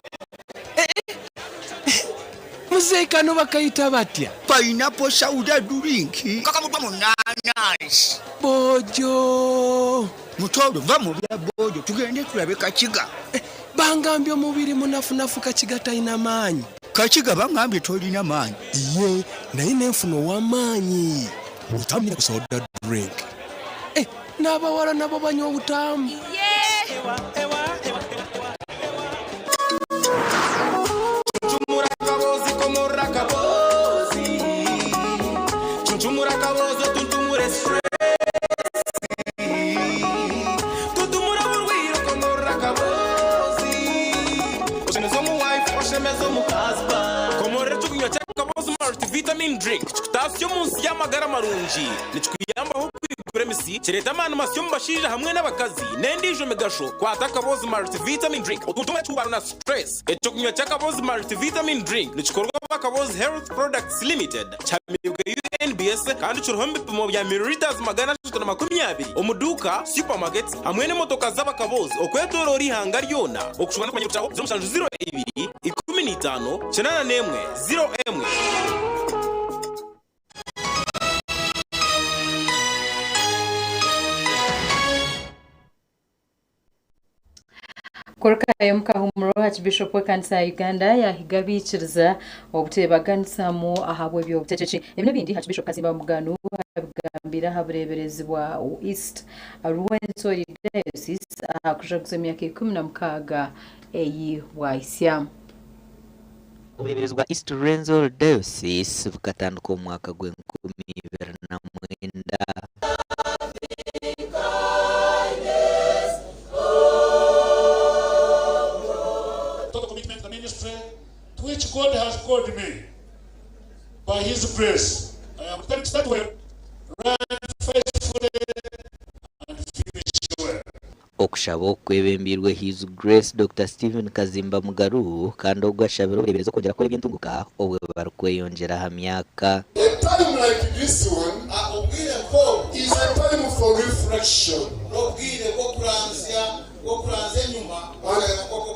Muzeeyi kano bakayita batya? Pineapple Sauda drink. Kakamuddwa mu naanansi. Boojo. Mutooro va mu bya boojo tugende tulabe Kakiga. Eh, bangambye omubiri munafunafu Kakiga talina maanyi. Kakiga bangambye tolina maanyi. Iye naye nenfuna ow'amaanyi. Otamira ku soda drink. Eh, n'abawala nabo banywa obutaamu. Komorora ekyokunywa kya Kabozi Multivitamin Drink kikutaasya omu nsi y'amagara marungi. Nikikuyambaho kwigura emisi, kireeta amaani masya omu bashaija hamwe n'abakazi n'endiijo migasho. Kwata Akabozi Multivitamin Drink otuntumure ekihuubaro na stress. Ekyokunywa kya Akabozi Multivitamin Drink nikikorwa aba Akabozi Health Products Limited, kihamibwe UNBS kandi kiriho omu bipimo bya millilitres 320 omu duuka, supermarkets hamwe n'emotoka z'abakabozi okwetooroora eihanga ryona. Okushoma n'okumanya ebirikukiraho, 07 02 15 81 01. Kurukayo Mukahumuro Archbishop w'ekanisa ya Uganda yahiga abaikiriza obutebaganisamu ahabw'eby'obutegyeki. Ebi n'ebindi Archbishop Kazimba Muganu abigambire aha bureeberezi bwa East Rwenzori Diocese aha kujaguza emyaka 16 ei bwahitsya. Obureeberezi bwa East Rwenzori Diocese bukatandika omu mwaka gw'enkumi ibiri na mwenda. Total commitment to the ministry to which God has called me by His grace. I am going to start well, run faithfully, and finish well. Okushaba oku kwebembeirwe His Grace Dokita Stephen Kazimba Mugaru kandi ogu ashabire obureeberezi okwongyera kukora eby'entunguka obwo barikweyongyera aha myaka. A time like this one is a time for reflection.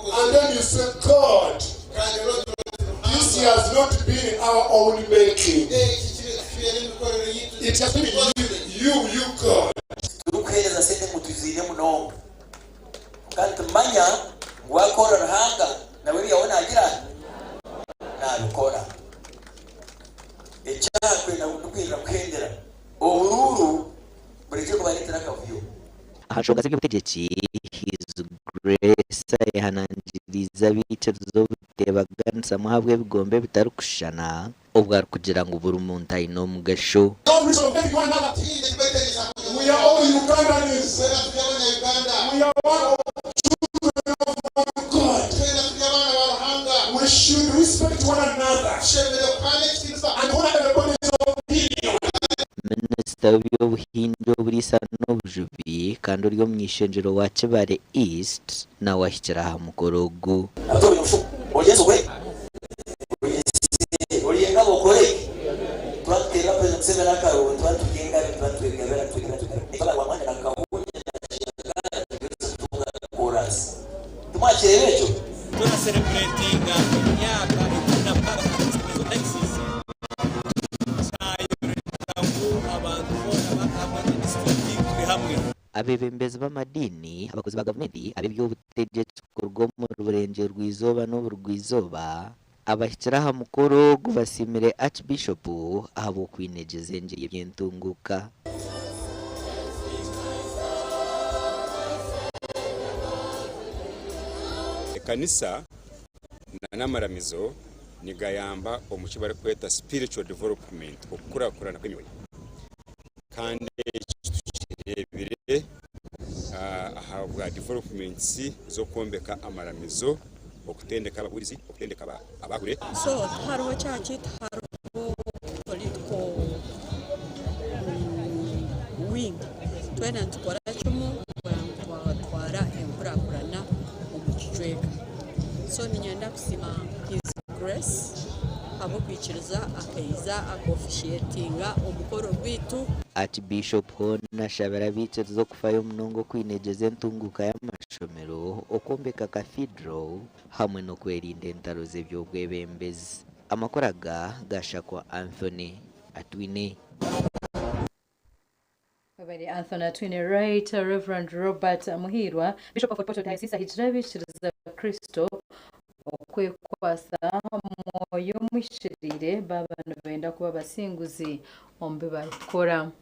And then you say, God, this has not been our own making. It has been you, you, you God. Turikuheereza sente ngu tuziine munonga. Kwonka nitumanya ngu waakora Ruhanga, nawe ebi yawe naagira ata? Naabikora. Eki arikwenda ngu ndikwenda kuhendera oburuuru burekye kubareetera akavuyo. Aha nshonga z'eby'obutegyeki, His Grace ayehanangiriize abaikiriza obuteebaganisamu ahabw'ebigombe ebitarikushushana obwo arikugira ngu buri muntu aine omugasho. Minisita w'eby'obuhingi, oburiisa n'obujubi kandi ori omuny'eishengyero wa Kibale East nawe ahikire aha mukoro ogu. Abeebembezi b'amadiini, abakozi ba gavumenti, ab'eby'obutegyeki kuruga omuri Burengyerwa-izooba n'Oburugwa-izooba abahikire aha mukoro ogu basiimire Archbishop ahabw'okwinegyeza engiri y'eby'entunguuka. Ekanisa n'amaramizo. Nigayamba omu ki barikweta spiritual development, okukurakurana kw'emyoyo. Kandi eki tukireebire ahabwa developments z'okwombeka amaramizo, okutendeka ababuurizi, okutendeka abahure. So tihariho church, tihariho political wing, twena nitukora kimwe kureba ngu twatwara enkurakurana omu kicweka. So niinyenda kusiima His Grace ahabw'okwikiriza akaija aka officiatinga omukoro gwaitu. Archbishop hoona ashabire abaikiriza okufayo munonga okwinegyeza entunguuka y'amashomero, okwombeka Cathedral hamwe n'okwerinda entaro z'eby'obwebembezi. Amakuru aga gashakwa Anthony Atwine. Webale Anthony Atwine. Right Rev. Robert Muhiirwa, Bishop of Fort Portal Diocese ahigire abaikiriza Kristo okwekwasa Omwoyo Omuhikiriire baaba nibenda kuba abasinguzi omu bi barikukora.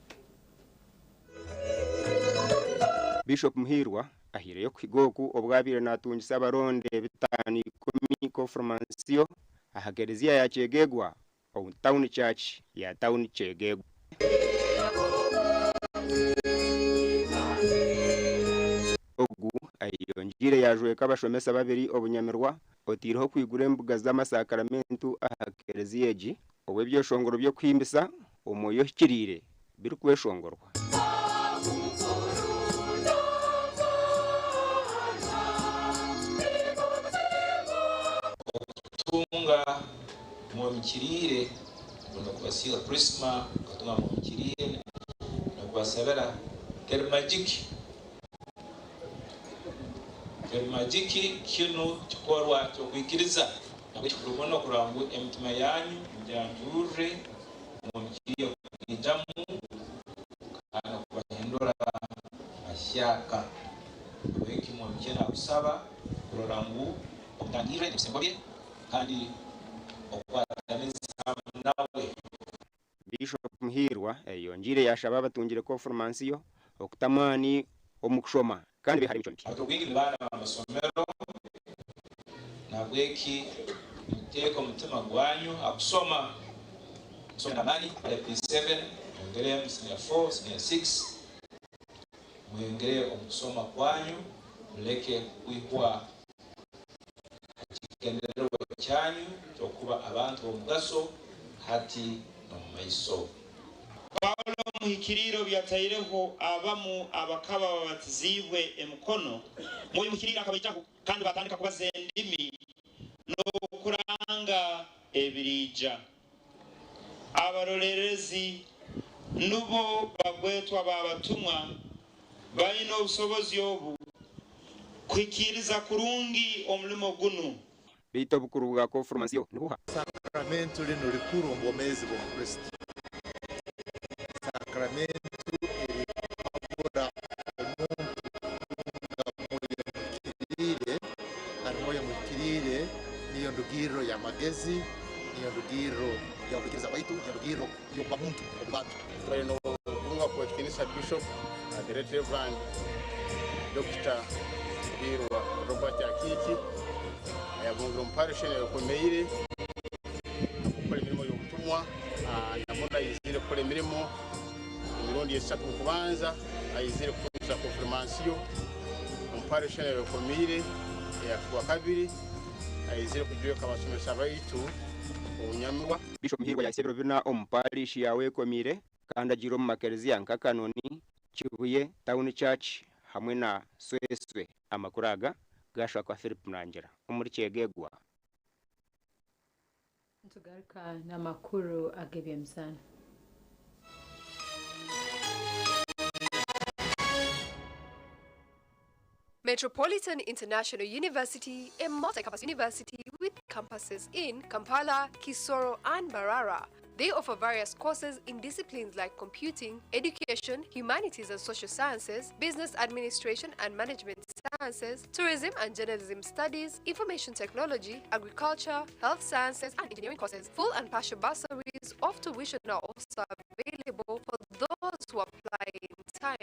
Bishop Muhiirwa ahaireyo okuhiga oku obu abaire natungisa abaronde 510 Konfirmansiyo aha kereziya ya Kyegegwa omu Town Church ya Town Kyegegwa. Ogu ayeyongyeire yaajweka abashomesa babiri obunyamirwa oteireho kwigura embuga z'amasakramentu aha kereziya egi obu ebyeshongoro by'okuhimbisa Omwoyo Ohikiriire birikweshongorwa. Okutunga Mwoyo Ohikiriire nokubasiiga Chrisma, okatunga Mwoyo Ohikiriire nokubasabira teri magiki. Teri magiki kinu kikorwa ky'okwikiriza. Nahabweki kikuru muno kurora ngu emitima yanyu mugyanjurre Mwoyo Ohikiriire kwijamu kandi nokubahindura bahyaka. Nahabweki Mwoyo Ohikiriire nakusaba kurora ngu omutangirre ebisembo bye kandi okwatanisa hamu nawe. Bishop Muhiirwa ayeyongyeire yashaba abatungire konfirmansiyo okuta amaani omu kushoma kandi behare emicwe mibi. Abantu obwingi ni baana b'amasomero, nahabweki muteeke omutima gwanyu ha kusoma. Musome n'amaani, mare P7, mweyongere mu siniya 4, siniya 6, mweyongere omu kusoma kwanyu, muleke kwihwa ha kigendererwa kyanyu ky'okuba abantu b'omugaso hati n'omu maiso. Paulo Omuhikiriire obu yataireho abamu abakaba babatiziibwe emikono, Mwoyo Muhikiriire akabaijaho kandi baatandika kubaza endimi n'okuranga ebiriija. Abaroleerezi nubo bagwetwa b'abatumwa baine obusobozi obu kuhikiiriza kurungi omulimo gunu. Beitu obukuru bwa konfirmansiyo nibuha? Sakramentu linu likuru omu bwomeezi bw'Omukristo. Sakramentu erihabura omuntu kutunga Mwoyo Muhikiriire, kandi Mwoyo Muhikiriire niyo ndugirro y'amagezi, niyo ndugirro y'okwikiriza kwaitu, niyo ndugirro y'okuba muntu omu bantu. Tubaire nokunga kuba Bishop the Late Reverend Dokita Muhiirwa Robert Akiiki ayabungire omu parish enu eyekomeire okukora emirimo y'obutumwa namuno aizire kukora emirimo emirundi esatu okubanza aizire kutungisa konfirmansiyo omu parish enu eyekomeire eyakabiri aizire kujweka abasomesa baitu obunyamirwa. Bishop Muhiirwa yahitsya ebiro bina omu parish ya Wekomiire kandi agiire omu makereziya nka Kanoni, Kibuye, Town Church hamwe na Sweswe. Amakuru aga gashakwa Philip Murangira omuri Kyegegwa. Nitugaruka n'amakuru ag'eby'emizaano. Metropolitan International University, a multi-campus university with campuses in Kampala, Kisoro, and Mbarara. They offer various courses in disciplines like computing, education, humanities and social sciences, business administration and management sciences, tourism and journalism studies, information technology, agriculture, health sciences, and engineering courses. Full and partial bursaries of tuition are also available for those who apply in time.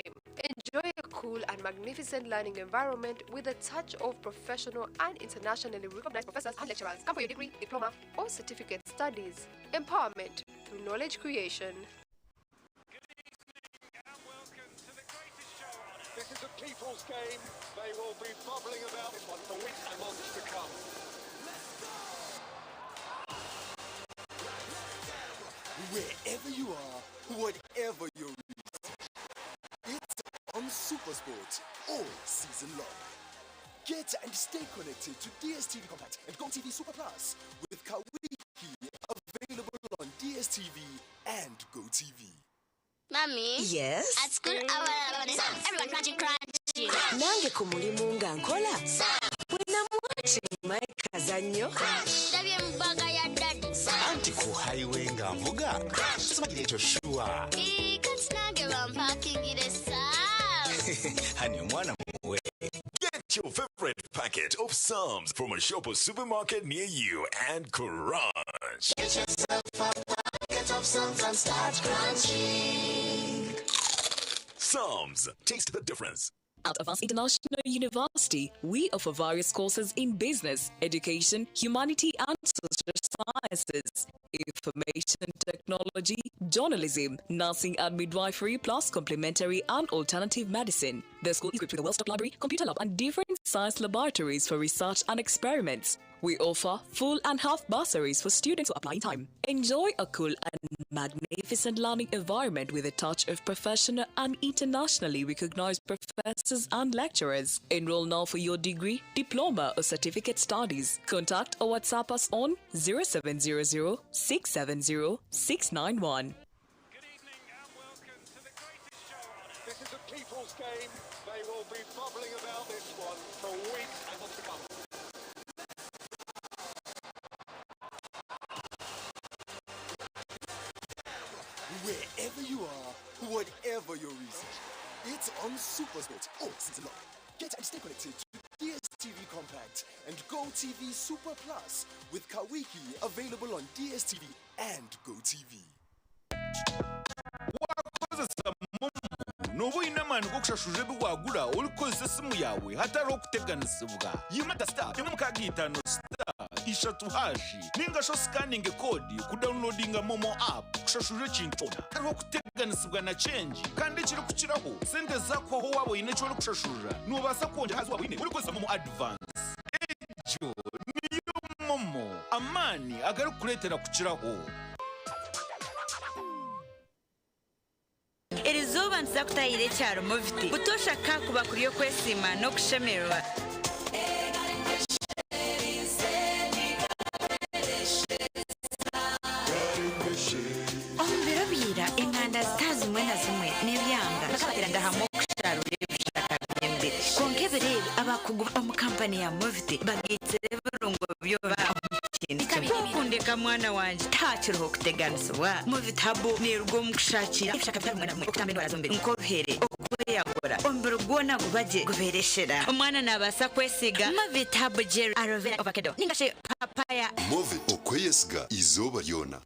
Enjoy a cool and magnificent learning environment with a touch of professional and internationally recognized professors and lecturers. Come for your degree, diploma, or certificate studies. Empowerment through knowledge creation. This is a people's game. They will be bubbling about this one for weeks and months to come. Wherever you are, whatever your reason, it's on Supersport all season long. Get and stay connected to DSTV Compact and GoTV Super Plus with Kawiki available on DSTV and GoTV. Mommy? Yes? At school, everyone crunching, crunching. Nange ku mulimu nga nkola bwe namwaki kazannyo Ndabye mu bag ya daddy. Anti ku highway nga nvuga simagira ekyo sure. Ii, Kati nange bampakingire Sam. Hani omwana muwe. Get your favorite packet of Psalms from a shop or supermarket near you and crunch. Get yourself a packet of Psalms and start crunching. Psalms. Taste the difference. At Avance International University, we offer various courses in business, education, humanity and social sciences, information technology, journalism, nursing and midwifery, plus complementary and alternative medicine. The school is equipped with a well-stocked library, computer lab, and different science laboratories for research and experiments. We offer full and half bursaries for students who apply in time. Enjoy a cool and magnificent learning environment with a touch of professional and internationally recognized professors and lecturers. Enroll now for your degree, diploma, or certificate studies. Contact or WhatsApp us on 0700 670 691. This is a people's game. They will be bubbling about this one for weeks and months to come. Wherever you are, whatever your reason, it's on Supersport all season long. Get and stay connected to DSTV Compact and GoTV Super Plus with Kawiki available on DSTV and GoTV. Wakozesa momo n'oba oyine amaani g'okushashura ebi wagura orikukozesa esimu yaawe hatariho kuteganisibwa. Yimata star 165 star 3 hashi ninga sho scanning code kudawunilodinga momo app kushashura ekintu kyona hariho kuteganisibwa na change kandi ekirikukiraho sente zakwaho waaba oyine eki orikushashurira noobaasa kwongyera aha zi waaba oyine orikukozesa momo advance. Egyo niyo momo amaani agarikukureetera kukiraho. Erizooba nituza kutahira ekyaro Moviti. Butoosha kakuba kuri okwesiima n'okushemererwa. Omu biro bya ira, enganda zitari zimwe na zimwe n'ebyanga bakabateraniza hamwe okusharura ebishaka by'emibiri. Kwonka ebiro ebi, abakugu omu kampani ya Moviti bagaitsire ebirungo byona omu kintu kimwe. Kwokundeka mwana wangye, tihakiriho kuteganisibwa. Moviti Herbal neeruga omu kushakira ebishaka bitari bimwe na bimwe okutamba endwara z'omubiri nk'obuhere, okweyagura, omubiri gwona guba gye gubeereshera. Omwana naabaasa kwesiiga Moviti Herbal Gel, Aloe Vera, Avocado ninga shi Papaya. Move okweyesiga izooba ryona.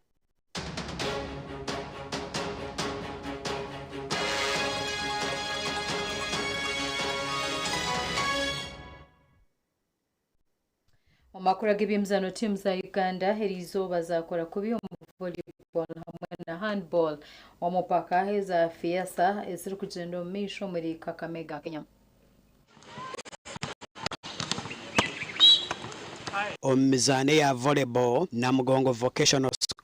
Omu makuru ag'eby'emizaano tiimu za Uganda eriizooba zaakora kubi omu volleyball hamwe na handball omu paka eza FEASSSA ezirikugyenda omu maisho omuri Kakamega, Kenya. Omu mizaano eya volleyball, Namugongo Vocational School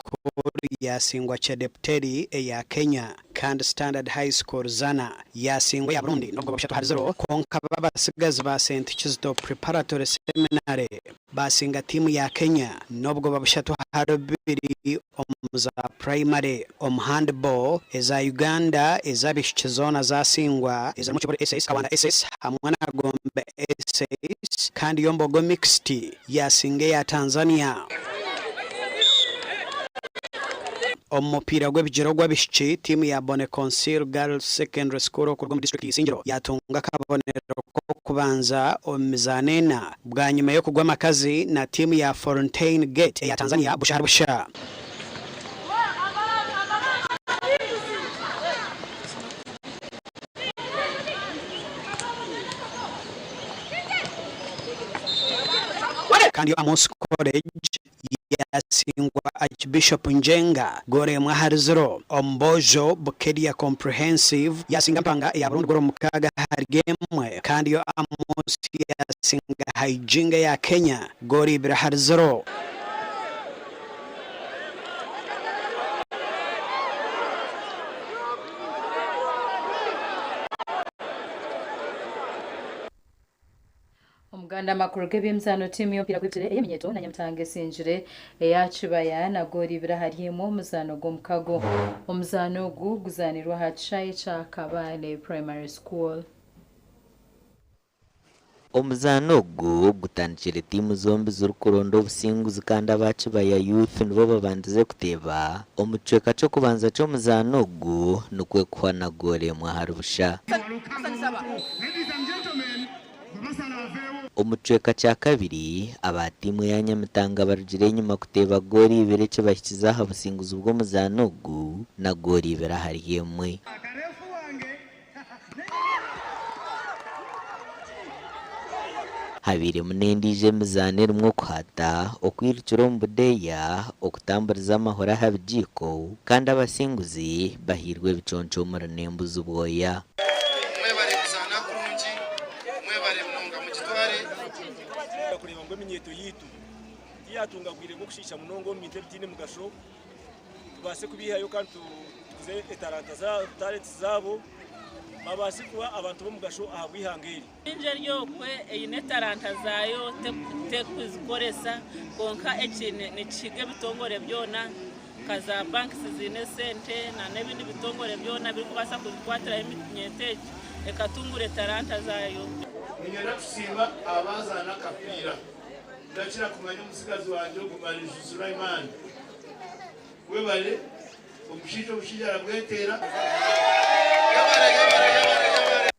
yaasingwa Chedepteri eya Kenya kandi Standard High School Zana yaasingwa eya Burundi n'obugoba 3-0 kwonka bo abatsigazi ba Saint Kizito Preparatory Seminary baasinga tiimu ya Kenya n'obugoba 3-2 omu za Primary. Omu Handball, eza Uganda ez'abaishiki zoona zaasingwa ezirimu Kibuli SS, Kawanda SS hamwe na Gombe SS kandi yo Mbogo Mixed yaasinga eya Tanzania. Omu mupiira gw'ebigyere ogw'abaishiki, tiimu ya Bone Concil Girls Secondary School okuruga omu disiturikiti ya Isingiro yaatunga akabonero k'okubanza omu mizaano ena bwanyima y'okugwa amakazi na tiimu ya Fountain Gate eya Tanzania busha ahari busha. Kandi yo Amos College yasingwa Archbishop Njenga goolo emwe ahari ziro. Omu boojo, Bukedea Comprehensive yasinga Mpanga eya Burundi goolo 6 ahari emwe kandi yo Amos yasinga Haijinga eya Kenya goolo 2 ahari ziro. Omuganda amakuru g'eby'emizaano tiimu y'omupiira gw'ebigyere ey'eminyeeto na Nyamitanga esingire eya Kibaya na goolo ibiri ahari emwe omu muzaano gw'omukago. Omuzaano ogu guzaanirwe aha kishaayi kya Kabale Primary School. Omuzaano ogu gutandikire tiimu zombi zirikuronda obusinguzi kandi aba Kibaya Youth nibo babandize kuteeba omu kicweka ky'okubanza ky'omuzaano ogu nikwo kuhwa na goolo emwe ahari busha. Omu kicweka kya kabiri, aba tiimu eya Nyamitanga barugire enyima kuteeba goolo ibiri ekibahikize aha businguzi bw'omuzaano ogu na goolo ibiri ahari emwe. Habairemu n'endiijo emizaano erimu okuhata, okwirukira omu budeeya, okutamburiza amahuri aha bigiiko kandi abasinguzi bahairwe ebiconco omuri n'embuzi bwoya. Mwebare kuzaana kurungi, mwebare munonga mugitware. Kureeba ngu eminyeeto yaitu tiyatunga bwire bw'okushiisha munonga omu bintu ebitaine mugasho, tubaase kubiihayo kandi tukuze etalanta zaabo babaase kuba abantu b'omugasho ahabw'eihanga eri. Bingi eri okwe eine etaranta zaayo tekuzikoresa kwonka eki nikihiga ebitongore byona nka za banks ziine esente nana ebindi bitongore byona birikubaasa kukwatiraho eminyeeto egi ekatungura etaranta zaayo. Niinyenda kusiima abazaana akapiira. Ndakira kumanya omutsigazi wangye ogu Marinju Sulaiman. Webare, omushaija obushaija arabweteera. Yebare, yebare, yebare, yebare.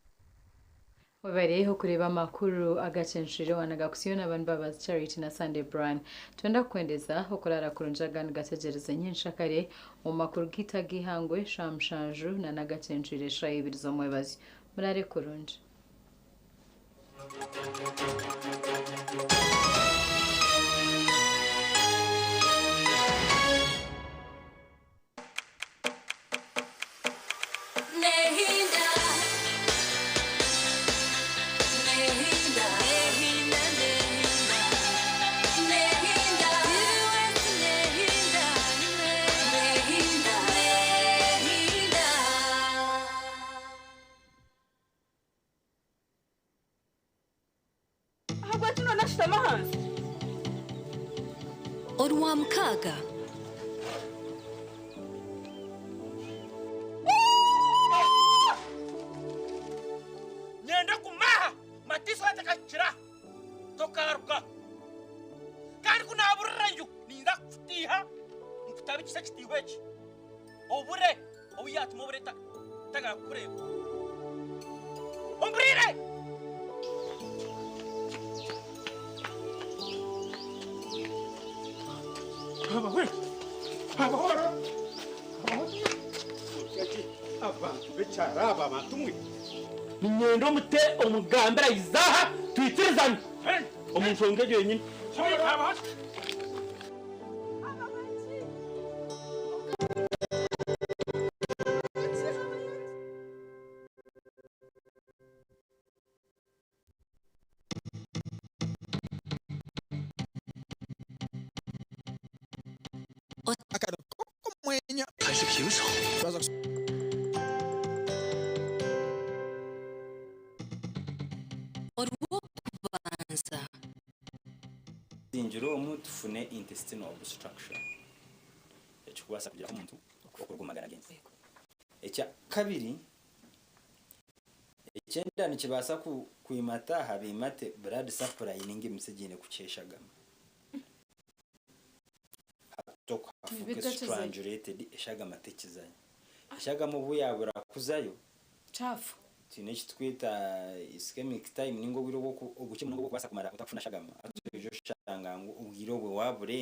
Webare okureeba amakuru agacencwire waana gakusiyo na banu Mbabazi Charity na Sunday Brian. Twenda kukwendeza okuraara kurungi agandi gategyereze nyenkyakare omu makuru gaitu ag'eihangwe shaaha mushanju na n'agacencwire eshaaha ibiri z'omwebazyo. Muraare kurungi. Nehinda, nehinda, nehinda, nehinda, nehinda, nehinda, nehinda. Ahabwaki noona ashutami ahansi? Orwamukaaga. Nyenda kumaha matiso atakakira tokaruka kandi kunaburira nju ninza kukutiiha nkutabikisa ekitiiho eki obure obu yatuma obure tagara kukureeba ompurire. Abantu b'ekyaro aba abantu mwe. Niinyenda omute omugambire aize aha twikirizane omu nshonga egyo yenyine. 还是平手。 Orw'okubanza. Zingire omu tufune intestinal obstruction ekikubaasa kugira omuntu okuruga omu magara g'ensi. Ekya kabiri, ekyenda nikibaasa kwimata aha biimate blood supply ninga emitsi egiine kukyeshagama. Hati okwo hafuuke Bitakizayo. strangulated eshagama tekizayo. Eshagama obu yaabura kuzayo, Kyafa. Twine eki tukweta ischemic time ninga obwire obukye munonga obw'okubaasa kumara otakufuna shagama. Hati oija oshanga ngu obwire obwo waaburenza.